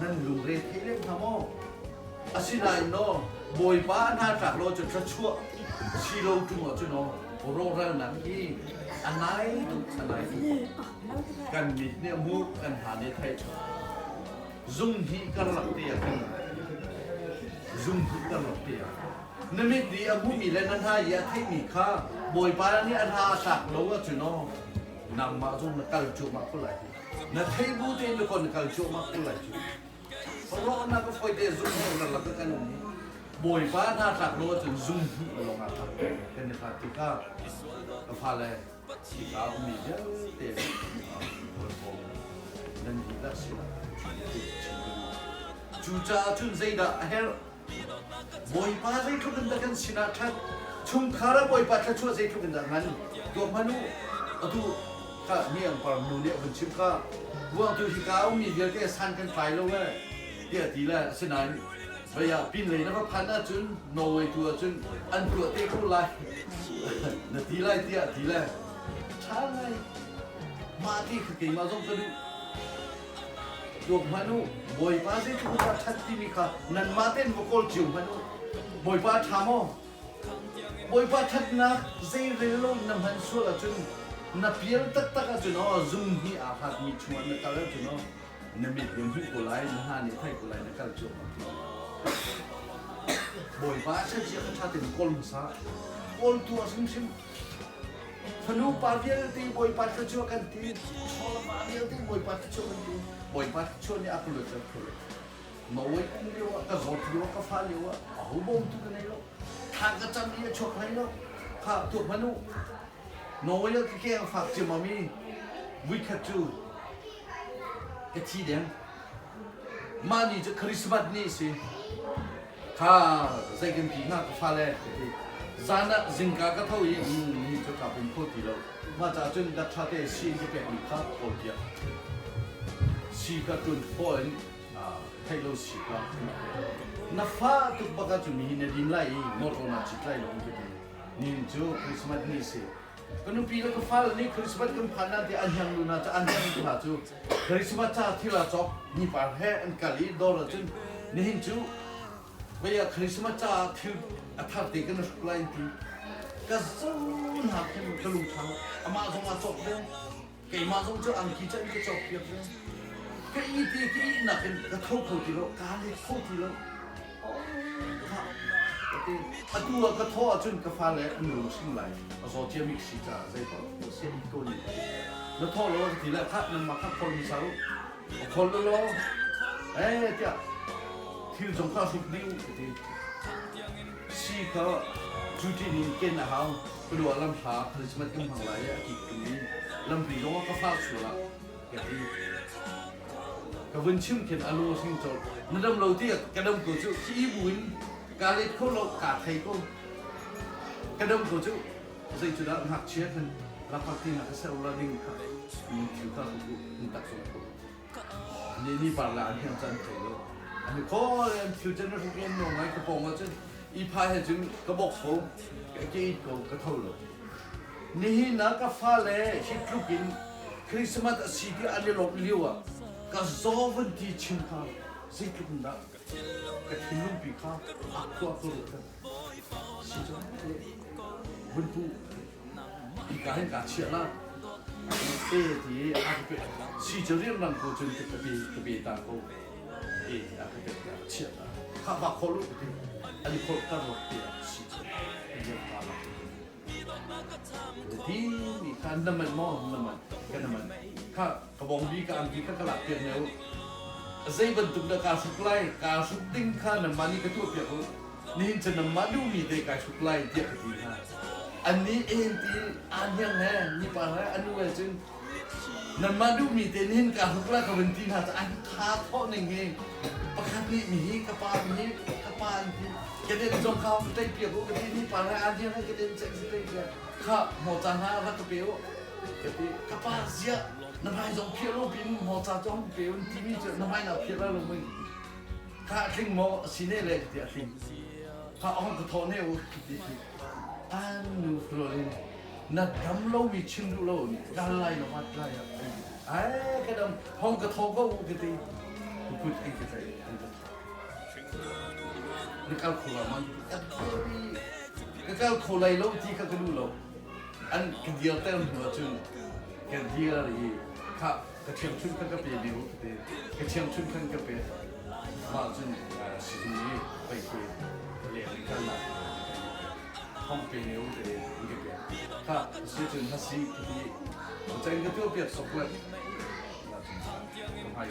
nan lungre thei lem hnga maw? Asinain no Bawipa hna tlak lo cu thluachuah si lo ṭung ahcun aw rawhralnak hi a nai tuk a nai tuk. Kan mit nih a hmuh, kan hna nih a theih. Zung hnih karlak te ah khin zung hnih karlak te ah na mit nih a hmuhmi le na hna i a theihmi kha Bawipa nih a hna a tlak lo ahcun aw nangmah zong na kal cuahmah ko lai. Na theih bu tein na kon na kal cuahmah ko lai cu. Rawhnak a fawi te zung hnih karlak ah kan um i Bawipa hna tlak lo ahcun zung hnih lawng ah kan i hlat tikah ka fale hika ummi vialte nan dihlak sinah chim ka duh. Cucaah cun zeidah a herh? Bawipa zeitluk in dah kan sinah ṭhat? Chungkhar ah Bawipa thluachuah zeitluk in dah ngan? Tuak hmanh u. Atu kha hniang par nu nih a vun chim kha. Ruangtu hika a ummi vialte san kan tlai lo ee tiah a ti le asinain vei ah pinlei na va phanh ahcun Norway tu ahcun an tuah te ko lai na ti lai tiah a ti le ṭha ngai. Mah ti kha keimah zong ka duh. Tuak hmanh u, Bawipa zeitluk in dah ṭhat timi kha nanmah tein va kawl cio hmanh u. Bawipa a ṭha maw? Bawipa ṭhatnak zeirel lo in na hman sual ahcun na pial taktak ahcun aw zung hnih aa hlatmi chungah na kal ahcun aw na mit nih hmuh ko lai, na hna nih theih ko lai, na kal cuahmah ko lai. Bawipa a ṭhat zia kha ṭha tein kawl hmasa. Kawl tuah hrimhrim. Fanu pa vialte Bawipa thluachuah kan ti. Chawlama vialte Bawipa thluachuah kan ti. Bawipa thluachuah nih a ka luat kho lo. Norway um lio ah, ka zawt lio ah, ka fa lio ah, aho bawmtu ka nei lo. Thla ka cam i a chuak hlei lo. Kha tuak hmanh u. Norway ah ka keng fak ciammam i vuikhat cu ka thi deng. Mah ni cu Christmas ni si. Kha zei kan ti hnga ka fale ka ti. Zan ah zingka ka tho i ni cu ka pum kho ti lo. Mah caah cun dat ṭha te si in ka pekmi kha kawl piak. Si ka ṭun khawh in theih lo si kha na fa tuk bak ahcun nihin na din lai i motor naa cit lai lo ka ti. Nihin cu Christmas ni si. Ka nupi le ka fale nih Christmas kan phan na ti an hiang lu na cu an hiang hna cu Christmas ca thil ah cawk ni par he an kal i dawr ahcun nihin cu vei ah Christmas ca thil a thar te kan hruk lai ti ka zo hna khin ka lung ṭha amah zong a cawk ve keimah zong cu angki cu an ka cawk piak ve ka i ti ka i nak in ka tho kho ti lo ka let kho ti lo Atu ah ka thawh ahcun ka fale an lung hring lai. A zaw ciami ka si caah zei paoh sian it ko ning. Na thawh lo ka ti le khah nangmah kha khawl hmasa u. A khawl lo law eh tiah thil zong kha hruk dih u ka ti. Si kha duty ning ken a hau. Ka lu ah lam hla Christmas kan hmang lai i a kik tung i lampi zong ah ka fak sual ah ka ti. Ka vun chim khin a lu hring colh. Na dam lo ti ka dam ko cu khi bu in ka let kho lo ka thei ko. Ka dam ko cu zei cu dah ngakchia khan lakphak ti na ka ser la ding kha ni thil kha ku ni tak sung ko. Ni ni par la an hiang chan thei lo. An kho an thil chan hruk lom no ngai ka pong ah cun i pha he cun ka bok ko ka ke ko ka tho lo. Nihin ah ka fale hi tluk in Christmas a si ti an i lawmh lio ah ka zaw vun ti chim kha zeitluk in dah ka thinlung pi kha a khua ka ruat si cu vun pu hi ka hin ka chiah la e ti a ka pe si cu rianrang ko cun ka pe ka pe ta ko e ti a ka pe ka chiah la kha ba khol u ti ani khol kar rok ti si cu ka la Ti kha na man maw na man ka na man kha ka bawngbi ka angki kha ka lak piak ne u zei bantuk dah kaa hruk lai kaa hruk ding kha nanmah nih ka tuah piak u nihin cu nanmah duhmi te kai hruk lai tiah ka ti hna annih en ti aa hniang he nipa he anu he cun nanmah duhmi te nihin kaa hruk lai ka vun ti hna cu an tha thawh ning hi pakhat nih mi hi ka pa mi hi ka pa an ti ka den zong kha ka ṭei piak u ka ti ni pa he aa hniang he ka den cek si ṭei piak kha maw ca hna rak ka pe u ka ti ka pa ziah na hmai zong phiah lo pin maw ca cu hong pe un timi cu na hmai na phiah la lo mui kha a tling maw a si ne le ka ti a tling kha hong ka thawh ne u ka ti an nu flolin na dam lomi chim duh lo kal lai na vat lai ah ai ka dam hong ka thaw ko u ka ti ka kut an ka tlaih an ka thaw na kal kho la man ka kal kho lai lo ti kha ka duh lo an ka dir ter hnu ahcun ka dir i kha ka thiangchun kha ka pe deu ka ti ka thiangchun khan ka pe mah cun sizung i pei ke leng i kalnak hong pe ne u te in ka pek kha si cun na si ka ti cang ka tuah piak sok le ka hmai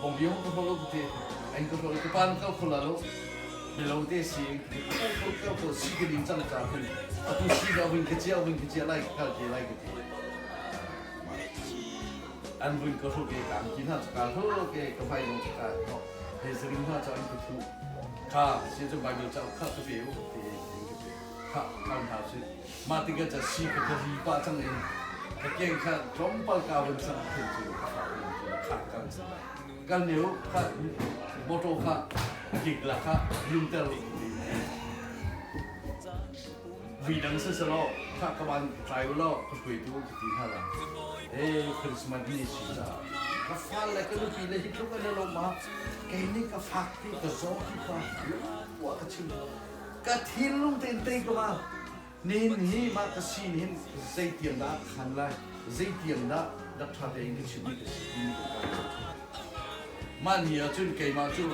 bong bi hong ka holo ka ti an ka holo ka pan ka khola lo melo te si ka ko ka ko si ka ding cang cha kun atu si ka win ka chia win ka chia lai ka ke lai ka ti an win ka hro ke ka ki na ka hro ke ka hmai lo ka Hei zaring hna ca an ka thuh. Kha si cu Bible cauk kha ka pe u ti in ka pe. Kha kal hna si. Mah tikah ca si ka ka ri pah cang i ka keng kha tlawmpal ka van cang khin cu ka fa kha kal cang. Kal ne u kha motor kha kik la kha lumter u ti. Vui dang si selaw kha ka van tlai u law ka hruaitu ka ti hna la. Hey Christmas ni si caah ka fal le ka nupi le hi tluk an lawm ma kei nih ka fak pi ka zaw hi ka wa ka chim ka thinlung tein tei ka ma nin hi ma ka si hin zeitiang dah khan lai zeitiang dah dak tha tein ka chim ka si ti mah ni ah cun keimah cu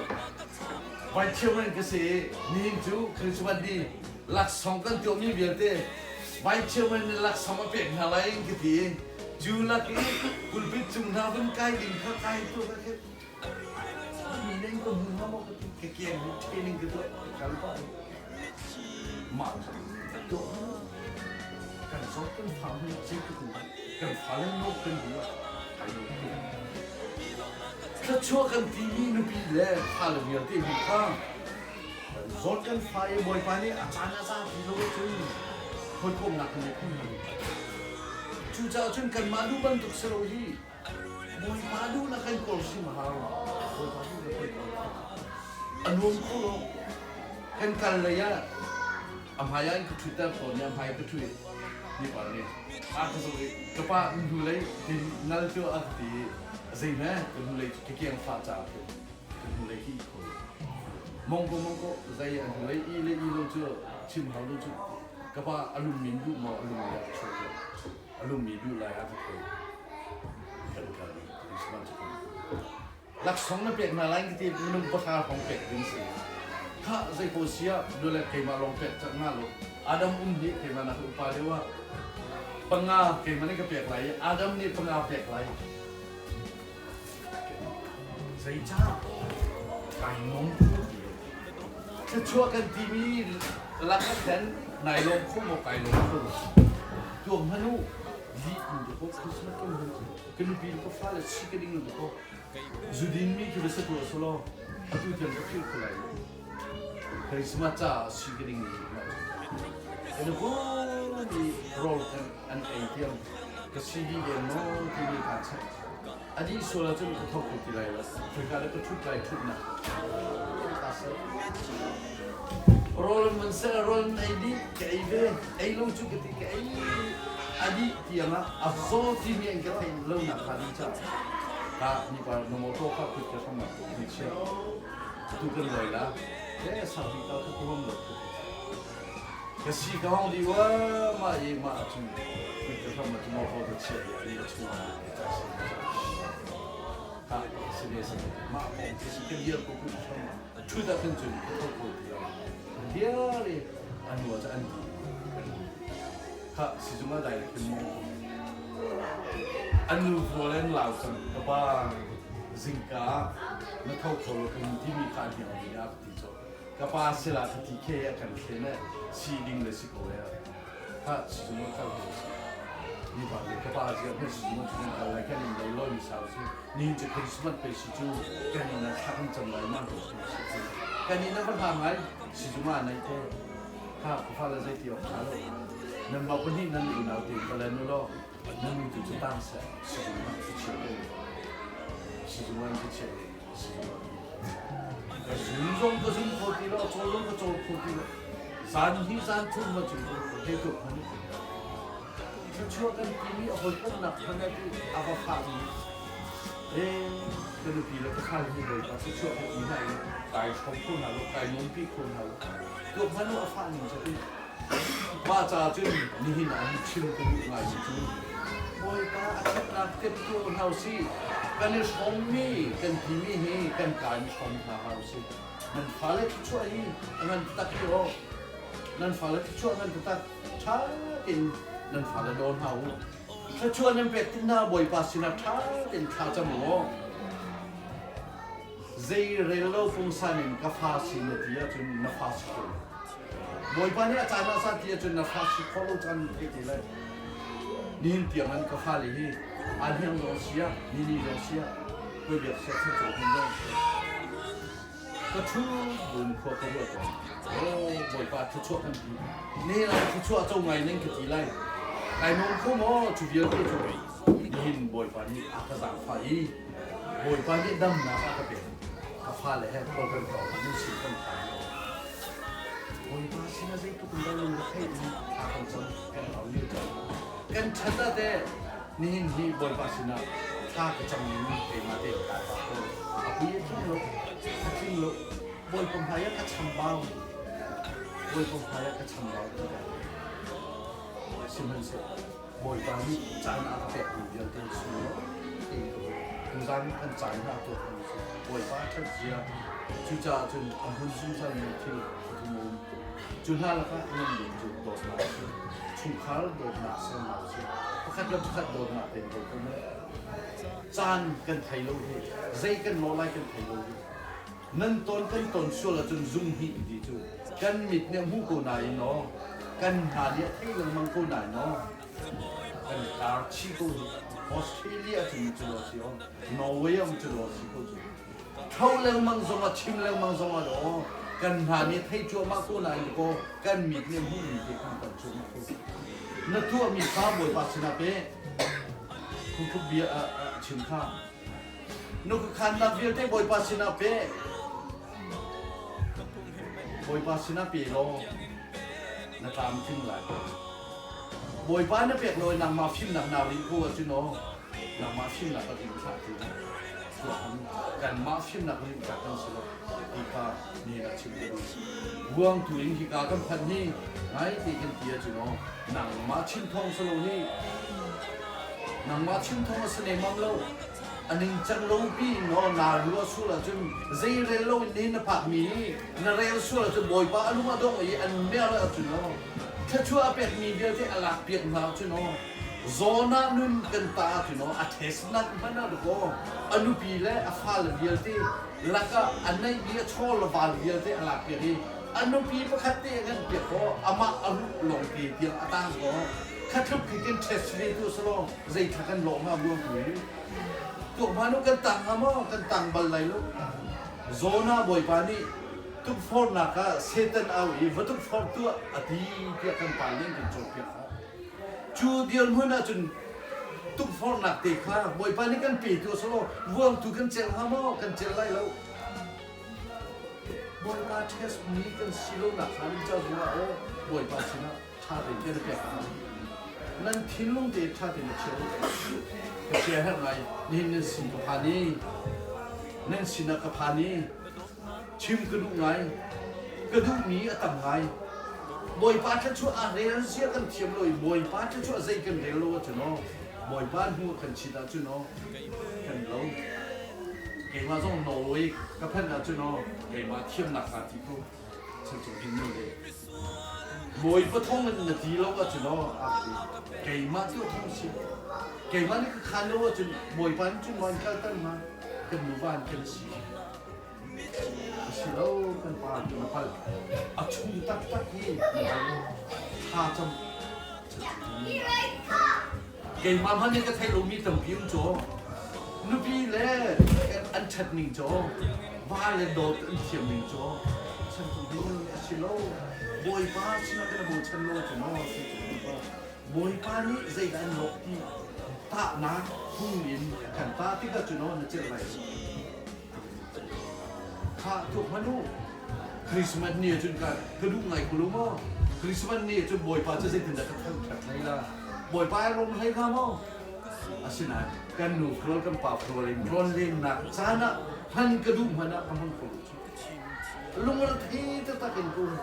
Vice Chairman ka si i nihin cu Christmas ni laksawng kan tuahmi vialte Vice Chairman nih laksawng a pek hna lai in ka ti i cu lak i pulpit cung hna vun kai ding kha kai tuah ka khin mi ning ka hmu hnga maw ka ti ka kiang hi training ka tuah ka kal pah i mah tuah kan zawt kan fa hmun ah zei ka tu kan fa le no kan hu ah kai lo Thluachuah kan timi nupi le fale vialte hi kha zawt kan fa i Bawipa nih a caan a za ti lo cun hawikomnak kan nei kho hna lo. Cucaah cun kanmah duh bantuk si lo hi Bawipa duhnak kan kawl hrim a hau. Bawipa duhnak kan kawl. A nuam kho lo. Kan kal lei ah a hmai ah in ka ṭhutter tawn i a hmai ka ṭhu i mipa nih a ka zoh i ka pa hnulei din nal cu a ka ti i zei hme ka hnulei cu ka kiang fah caah khin ka hnulei hi i kho mongko mongko zei a hnulei i le i lo cu chim hau lo cu ka pa a lum min duh maw a lum mi ah ka chuah a lum mi duh lai ah ka thei kan kal i Christmas cu laksawng na pek hna lai ka ti minung pahra hrawng pek ding si kha zei ko sia nule keimah lawng pek cak nga lo Adam um nih keimah nak upa deuh ah panga keimah nih ka pek lai i Adam nih panga pek lai zeicah kai nom thluachuah kan timi lakah khan nai lawm kho maw kai lawm kho tuak hmanh u lih in ko Christmas kan hun ka nupi le ka fale si ka ding ko zudin mi khi va si tuah selaw atu tiang ka philh kho lai lo Christmas caah si ka ding mi kan ko ni rawl kan an ei tiang ka si dih len maw timi kaa check adi sual ahcun ka tho kho ti lai lo khika le ka thut lai thutnak rawl man seh rawl ei dih ka ei ve ei lo cu ka ti ka ei a dih tiang ah a zaw timi an ka theih lo nak kha ding caah ka ni pa na motor kha kut ka hram ah ni chia tu kan loi la le sang hi ka ka kuam lo ka si ka hong di wa ma i ma cu kut ka hram ah cu motor ka chia di ani chung ah ka si ka si ne si ma pong si ka dir ko kut hram ah thu da kan cun ka tho ko ti lo diar i anu ah an ti Khah sizung ah dai khin maw an nu rual in lau cang ka pa zingka na tho kho lo kan timi kha an hiang mi a ka ti cho ka pa sila ka ti khe a kan thlen e si ding le si ko e kha sizung ah kal ko si ni pa le ka pa zia he sizung ah kan kal lai kan in lei loi mi sau si ni cu Christmas pe si cu kan in thla kan cam lai ma ko si kan in va hla ngai sizung ah nei te Kha ka fale zeiti awk ṭha lo. Nanmah pahnih nan unau te palen u law nan nu tu cu tang seh sizung ah ka chia ko. Sizung ah ka chia sizung ah. Ka zum zong ka zum kho ti lo, cawl zong ka cawl kho ti lo. Zan hi zan thum ma cung ko he tuk han. Thluachuah kan timi a hawikomhnak hmanh ah a va fahmi ee ka nupi le ka fale hi Bawipa thluachuah ka ti hna i kai hrawm kho hna lo, kai nuampi kho hna lo. Tuak hmanh u a fah ning cu mah caah cun nihin ah hin chim ka duh ngai mi cu Bawipa a ṭhatnak teptu hna usih kan i hrawmmi kan timi hi kan ka in hrawm hna hlah usih nan fale thluachuah hi a ngan taktak hi aw nan fale thluachuah ngan taktak ṭha tein nan fale daw hna u thluachuah nan pek tik hna Bawipa sinah ṭha tein thla cam u aw Zei rel lo pungsan in ka fa si na ti ahcun na fa si kho lo. Bawipa nih a caan ah sa ti ahcun na fa si kho lo caan thei te lai. Nihin tiang an ka fale hi an hiang zong sia, nini zong sia, koi biak sia, chacho hun zong sia. Ka ṭhu buin khua ka ruat tawn. Aw Bawipa thluachuah kan ti. Nihin ah thluachuah co ngai ning ka ti lai. Kai nuam kho maw cu vialte cu nihin Bawipa nih a ka zaangfah i Bawipa nih damnak a ka pek. Ka fale he khual kan tlawng i nan sin kan phan. Bawipa sinah zeitluk in dah lung retheih in thla kan cam kan au lio caan. Kan ṭhat ah teh nihin hi Bawipa sinah thla ka cam ning keimah tein kaa pa ko. A pui a tling lo, a tling lo. Bawipa hmai ah ka chambau. Bawipa hmai ah ka chambau ti ka Sihmanhseh Bawipa nih caan a ka pekmi vialte sunglawi tein ka hmuh. Tuzaan kan caan hna tuak mi cu Bawipa ṭhat zia. Cucaah cun a hmun zungzalmi thil pathum a um. Cu hna lakah ngan bik cu dawtnak a si. Chungkhar dawtnak sernak a si. Pakhat le pakhat dawtnak tein ko kan Caan kan thei lo hi, zei kan lawh lai kan thei lo hi. Nan ton kan ton sual ahcun zung hnih ti cu kan mit nih a hmu ko nain aw, kan hna nih a thei lengmang ko nain aw, kan tar chih ko hi. Australia cun cu lo si aw, Norway um cu lo si ko cu. Tho lengmang zong ah chim lengmang zong ah aw, kan hna nih thei cuahmah ko nain kaw kan mit nih hmuhmi te kan ton cuahmah ko. Na tuahmi kha Bawipa sinah pe. Phungthluk bia chim kha. Na khuakhannak vialte Bawipa sinah pe. Bawipa sinah pe law na tlamtling lai. Bawipa na pek lo i nangmah fimnak naa rinh ko ahcun aw nangmah fimnak a rinh thlah ti kanmah fimnak rinh tlak kan si lo ti kha nihin ah chim ka duh. Ruangtu in hika kan phanh hi ngai te kan ti ahcun aw nangmah chim thawng si lo hi nangmah chim thawng a si nemam lo. A ningcang lo pi in aw naa ruah sual ahcun zei rel lo in nihin na phakmi hi na rel sual ahcun Bawipa a lung a dong i an mer ahcun aw thluachuah a pekmi vialte a lak piak hna ahcun aw zawn ah nun kan ta ahcun aw a test nak hmanh ah dakaw a nupi le a fale vialte lakah a neihmi a chaw le val vialte a lak piak i a nupi pakhat te a ngan piak kaw amah a ruh lawng te tiang a tang kaw khatluk khi kan test ve tu selaw zei thla kan lawh hnga buang tu hi tuak hmanu kan tang hnga maw kan tang bal lai lo Zona bawipa nih tukforhnak ah Satan au i va tukforh tuah a ti tiah kan pa nih an kan cawnpiak kha cu dirhmun ah cun tukforhnak te kha bawipa nih kan pe tu selaw vuangtu kan celh hnga maw kan celh lai lo bawipa test mi kan si lo nak kha nih ca zungah aw bawipa sinah ṭha tein kan i pek hna. Nan thinlung te ṭha tein a cheu. Ka sia herh ngai nihin nan sin ka phan i nan sinah ka phan i chim ka duh ngai. Ka duhmi a tam ngai. Bawipa thluachuah a rel zia kan thiam lo i Bawipa thluachuah zei kan rel lo ahcun aw Bawipa hnu a kan chit ahcun aw kan lo. Keimah zong Norway ka phanh ahcun aw keimah thiamnak kaa ti ko. Chan hin nu le Bawipa thawng in na ti lo ahcun aw keimah tu thawng si keimah nih ka khan lo ahcun Bawipa nih cun man kalter ma kan nuva in kan si si lo kan pa cu na palh a chung taktak hi na pal tha cam keimah hmanh nih ka theih lomi tampi um caw nupi le an ṭhat ning caw va le dawt an thiam ning caw chan tu ding a si lo bawipa sinah kan bochan lo cu maw si cu bawipa nih zeidah an lawh ti tahnak phung in kan tah tikah cu na celh lai kha tuk hmanh u Christmas ni ahcun ka ka duh ngai ko lo maw Christmas ni ahcun Bawipa cu zeitindah ka thangṭhat hlei la Bawipa ai rom hlei hnga maw asinain kan nu phrawl kan pa phrawl in rawn lennak caan ah hman ka duh hmanh ah ka hmang kho lo cu lung thei taktak in ka um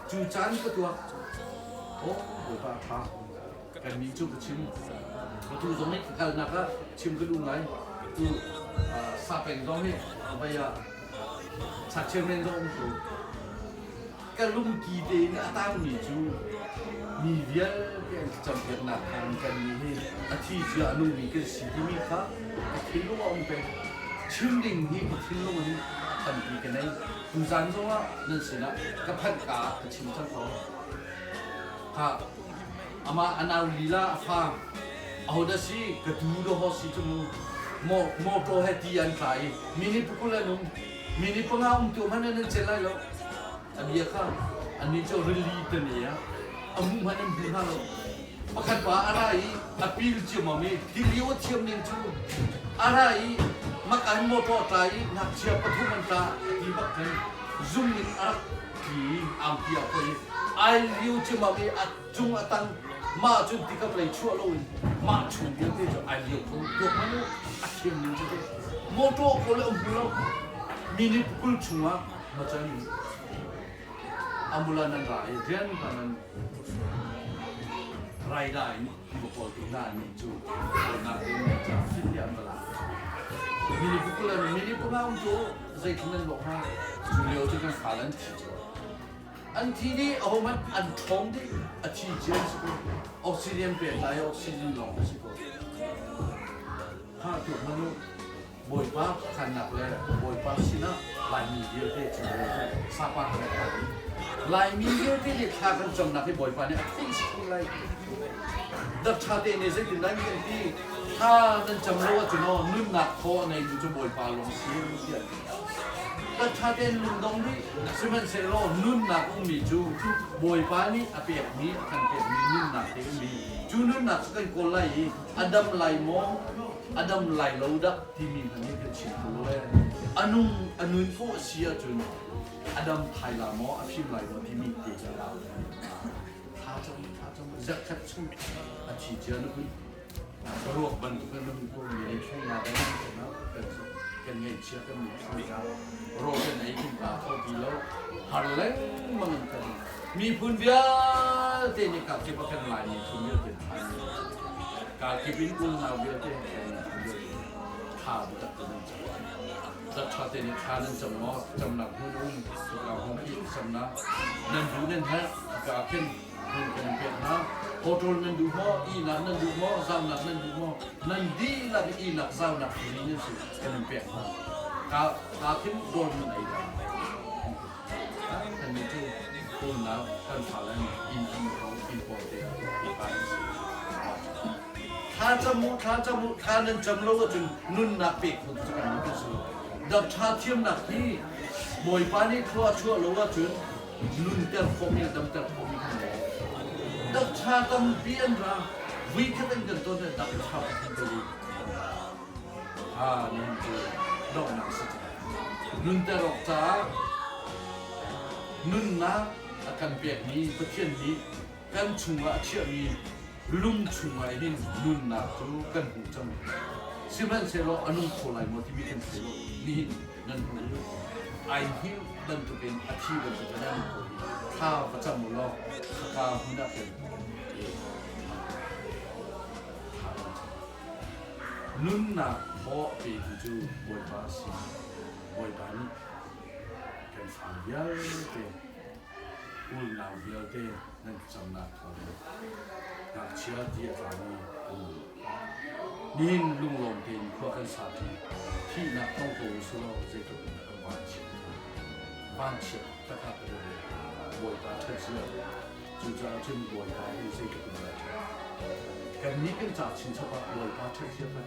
cu caan ka tuak oh Bawipa ṭha Kannih cu ka chim. Atu zong nih ka kalnak ah chim ka duh ngai. Tu Sapeng zong hi vai ah chairman zong um ko. Ka lungki tein a tangmi cu mi vialte an thlacampiaknak thawng kan nih hi a thi cia a nungmi kan si timi kha ka thinlung a um peng. Chim ding hi ka thinlung in tampi ka nei. Tuzaan zong ah nan sinah ka phanh ka ah ka chim cang ko. Kha Amah a nau lila a fa. Ahodah si ka tu dawh si cu mu. Motor he ti an tla i minute pakul an um. Mi nih panga um tu hmanh nan cel lai lo. A bia kha annih cu rili tane ah a hmuh hmanh an hmu hna lo. Pakhat pa a ra i a pil ciammam i tilio a thiam ning cu a ra i maka hin motor a tla i ngakchia pathum an tla ti bak khan zum in a rak tli i angki ah poi i ai lio ciammam i a cung a tang mah cun tikap lei chuah loin mah chung vialte cu ai lio kho tuak hmanh u a thiam ning cu motor ko le um hmu lo minute 20 chungah machan ambulance nan ra i rian ka nan rai da in va kawl tu hna nih cu kawlnak in ca fit tiah an va lak minute 20 le minute panga um cu zeitlin nan lawh hnga cu lio cu kan fa an thi cu An thi dih, ahohmanh an ṭhawng dih, a thi cia an si ko. Oxygen pek lai oxygen lawng a si ko. Ha tuk hmanh u, Bawipa khannak le Bawipa sinah Laimi vialte cu sapa kan rak i Laimi vialte nih thla kan camnak hi Bawipa nih a theih si ko lai. Datṭha te nih zeitin dah kan ti thla nan cam lo ahcun aw nunnak thaw a ngeitu cu Bawipa lawng si tiah Ka ṭha tein lungdong rih. Sihmanhsehlaw nunnak ummi cu Bawipa nih a pekmi, a kan pekmi nunnak te ummi. Cu nunnak cu kan kawl lai i a dam lai maw, a dam lai lo dah timi hmanh nih kan chim kho lo ee. A nung a nun khawh a si ahcun a dam thai la maw, a fim lai maw timi te hi a lau. Thla cam, thla cam, zarhkhat chung a thi cia na hun. Ruak bantuk in nan ko mi ei thleng nga kan kan kan ngaihchia kan mitthli ka rawl kan ei kan ka kho ti lo har lengmang in kan miphun vialte nih ka kip a kan lai miphun vialte ka kip in unau vialte kan miphun vialte tha bitak te nan cam dat tha te nih thla nan cam maw camnak hmun um ka hong i camnak nan duh nan herh ka khin Nan kan pek hna. Hotel nan duh maw? Ihnak nan duh maw? Zaunak nan duh maw? Nan dihlak in ihnak zaunak free nan si kan in pek hna. Ka ka khin dawr nan ei lai. Kan nih cu kawlnak kan fa le inn an ko inn pawl te ah pa an si. Thla cam u, thla cam u, thla nan cam lo ahcun nunnak pek kho tu kan kan si lo. Dap tha thiamnak hi Bawipa nih thlua chuah lo ahcun nunter khawhmi le damter khawhmi kan ngei. Dakṭha tampi an ra. Vui khat an kan ton dak ṭha pakhat bel Ha nihin cu donghnak si cang. Nunter awk caah nunnak a kan pekmi Pathian nih kan chungah a chiahmi lung chungah hin nunnak cu kan hmuh cang. Sihmanhsehlaw a nung kho lai maw timi kan thei lo. Nihin nan hmuh i ai hngilh bantukin a thi bantukin an ko i thla va cam u law khaka hmun ah khin nunnak thaw a petu cu Bawipa a si. Bawipa nih kan fa vialte unau vialte nan thlacamnak thawngin ngakchia ti a tlami an um. Nihin lunglawm tein khua kan sa ṭi. Thihnak tong ko usih law zeitluk in dah kan vanchiat hnga. Vanchiat takak ka ruah. Bawipa ṭhat zia. Cucaah cun Bawipa hi zeitluk in dah ṭhat. Kannih kan ca chinchap ah Bawipa ṭhat zia kha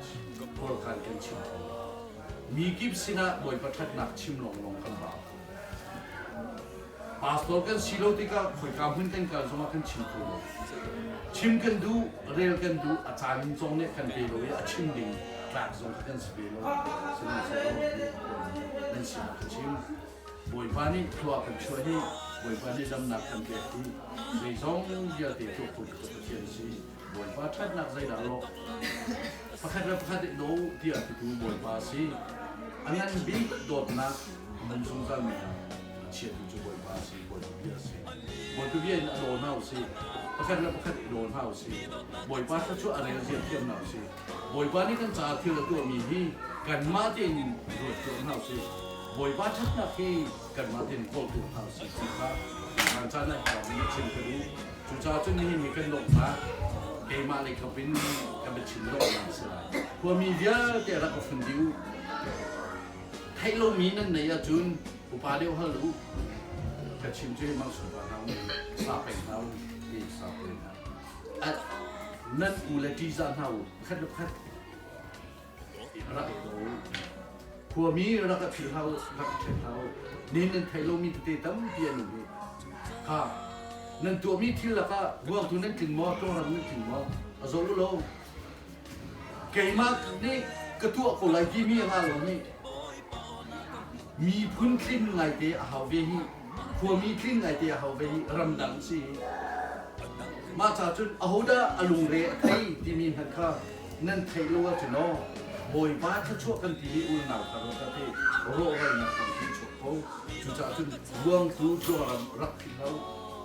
kawlkan kan chim kho. Mi kip sinah Bawipa ṭhatnak chim lawnglawng kan bau. Pastor kan si lo tikah khoika hmun kan kal zongah kan chim kho lo. Chim kan duh, rel kan duh, a caan zong nih kan pe lo i a chim ding tlak zong kha kan si ve lo. Sihmanhsehlaw nan sinah ka chim. Bawipa nih thlua kan chuah hi Bawipa nih damnak kan pek hi zeizong vialte tuah kho tu Pathian si. Bawipa ṭhatnak zeidah lawh? Pakhat le pakhat i daw tiah titu Bawipa a si. A ngan bik dawtnak nan zungzal mi ah a chiatu cu Bawipa a si, Bawipa bia a si. Bawipa bia in a daw hna u sih. Pakhat le pakhat i daw hna u sih. Bawipa thluachuah a rel zia thiam hna u sih. Bawipa nih kan caah thil a tuahmi hi kanmah tein ruat tuah hna u sih. Bawipa ṭhatnak hi kanmah tein kawl tuah hna u sih ti kha van caan ah hika in chim ka duh. Cucaah cun nihin hi kan donghnak keimah lei kap in ka biachim donghnak a si lai. Khuami vialte rak ka fun dih u. Theih lomi nan neih ahcun upa deuh hal u. Ka chim cu hi mang sungpa hna u, sa peng hna u, ti sa peng hna. Nan u le ṭihzah hna u, pakhat le pakhat rak i daw u. Khuami rak ka philh hlah u, rak ka ṭhen hlah u. Nihin nan theih lomi tete tampi an um i kha nan tuahmi thil lakah ruangtu nan tling maw, ṭawngram nan tling maw, a zoh u law keimah nih ka tuah ko lai timi a ngah lo nih miphun tlin ngaite a hau ve hi, khuami tlin ngaite a hau ve hi, ramdang si. Mah ca cun ahodah a lungre a thei timi hmanh kha nan theih lo ahcun aw Bawipa thluachuah kan timi unau kha rawk ah teh rawhralnak tampi chuak kho. Cucaah cun ruangtu tluangram rak philh hlah u.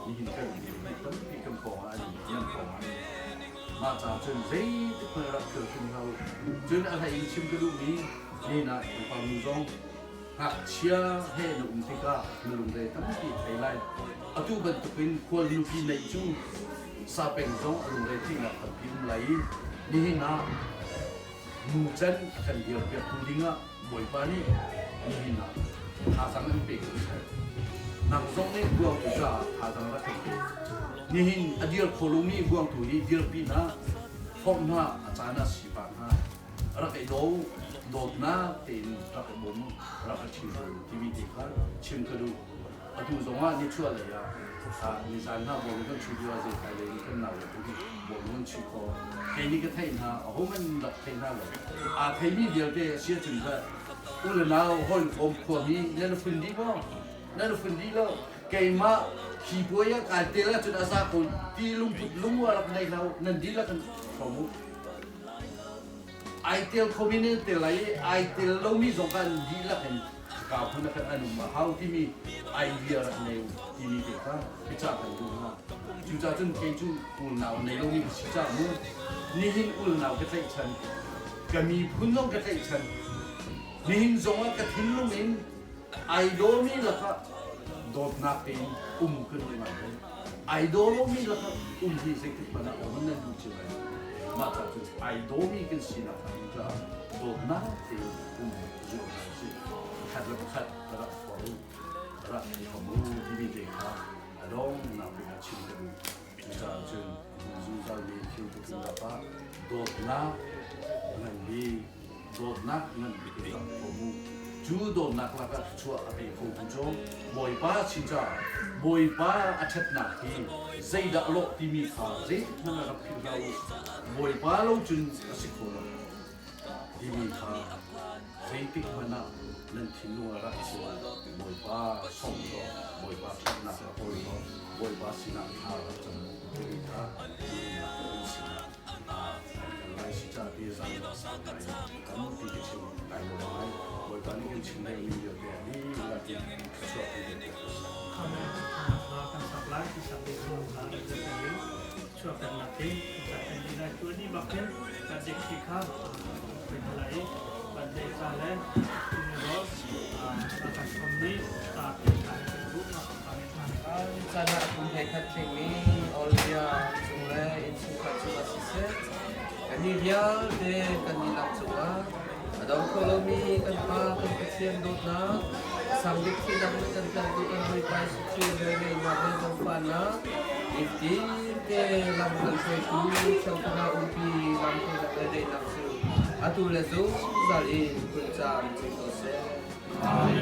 Nihin kan mi tampi kan pawng ah an um, nan pawng ah an um. Mah caah cun zeitik hmanh rak phil hrim hlah u. Cun a hlei in chim ka duhmi nihin ah Khrihfa nu zong ngakchia he na um tikah na lungre tampi thei lai. Atu bantukin khual nupi neih cu sapeng zong a lungre theihnak tampi um lai i nihin ah nu can a kan dirpiaktu dingah Bawipa nih nihin ah thazaang an pek ko seh. Nang zong nih buangtu caah thazaang rak kan pe. Nihin a dir kho lomi buangtu hi dirpi hna, forh hna, a caan ah sifak hna, rak i daw, dawtnak tein rak i bawm, rak i ṭhirual timi te kha chim ka duh. Atu zongah nichuah lei ah nizan hna bawlung kan chuih lio ah zeitlai lei in kan nau le tu hi bawlung an chuih khawh. Kei nih ka theih hna, ahohmanh rak thei hna lo. Aa theimi vialte a si ahcun kha u le nau hawikom khuami nan fun dih maw? Nan fun dih lo. Keimah hi puai ah kai tel ahcun a za ko ti lungput lungua rak nei hlah u. Nan dihlak in hrawm u. Ai tel khomi nih an tel lai i ai tel lomi zong kha an dihlak in ka hmun ah khan an um a hau timi idea rak nei u timi te kha biacah kan duh hna. Cucaah cun kei cu ulnau nei lomi ka si caah mu nihin ulnau ka tlaihchan, ka miphun zong ka tlaihchan, nihin zongah ka thinlung in ai dawmi lakah dawtnak tein um ka duh ngai ve. Ai daw lomi lakah um hi zeitik hmanh ah um nan duh cio lai. Mah caah cun ai dawmi kan sinak hnga caah dawtnak tein um zuam hna usih. Pakhat le pakhat rak forh u, rak i kom u timi te kha a donghnak bik ah chim ka duh. Cucaah cun zungzalmi thil pathum lakah dawtnak ngan bik, dawtnak ngan bik in rak kom u. Cu dawtnak lakah thluachuah a pe khotu cu Bawipa sin caah Bawipa a ṭhatnak hi zeidah a lawh timi kha zeitik hmanh ah rak philh hlah u. Bawipa lo cun a si kho lo timi kha zeitik hmanh ah nan thinlung ah rak chia. Bawipa song law, Bawipa ṭhatnak a kawl law, Bawipa sinah thla rak cam u timi kha nihin ah kan sinah kan kal lai si ca ti zan lai tampi ka chim lai lo lai. Bawipa nih kan chim dengmi vialte a dihlak in thluachuah kan pek piak ko seh. Amen. Kan sak lai ti sak ding hna rak in chuahternak hi kan sak lai tu ni bak hin kan dik khi kha kan hna lai i kan dei ca le funeral kan som ni ta kan duh na kan Caan ah kum 13 tlingmi Olivia cung le innchungkhar cungah siseh, kannih vialte kan dihlak cungah a dong kho lomi kan Pa kan Pathian dawtnak, sang bik thihnak nih kan tlanhtu kan Bawipa Jesuh Khrih velngeihnak le zaangfahnak, nifatinte lam kan hruaitu Thiang Thlarau umpi lamhruainak le daihnak cu atu le zungzal in phun camcin ko seh. Amen.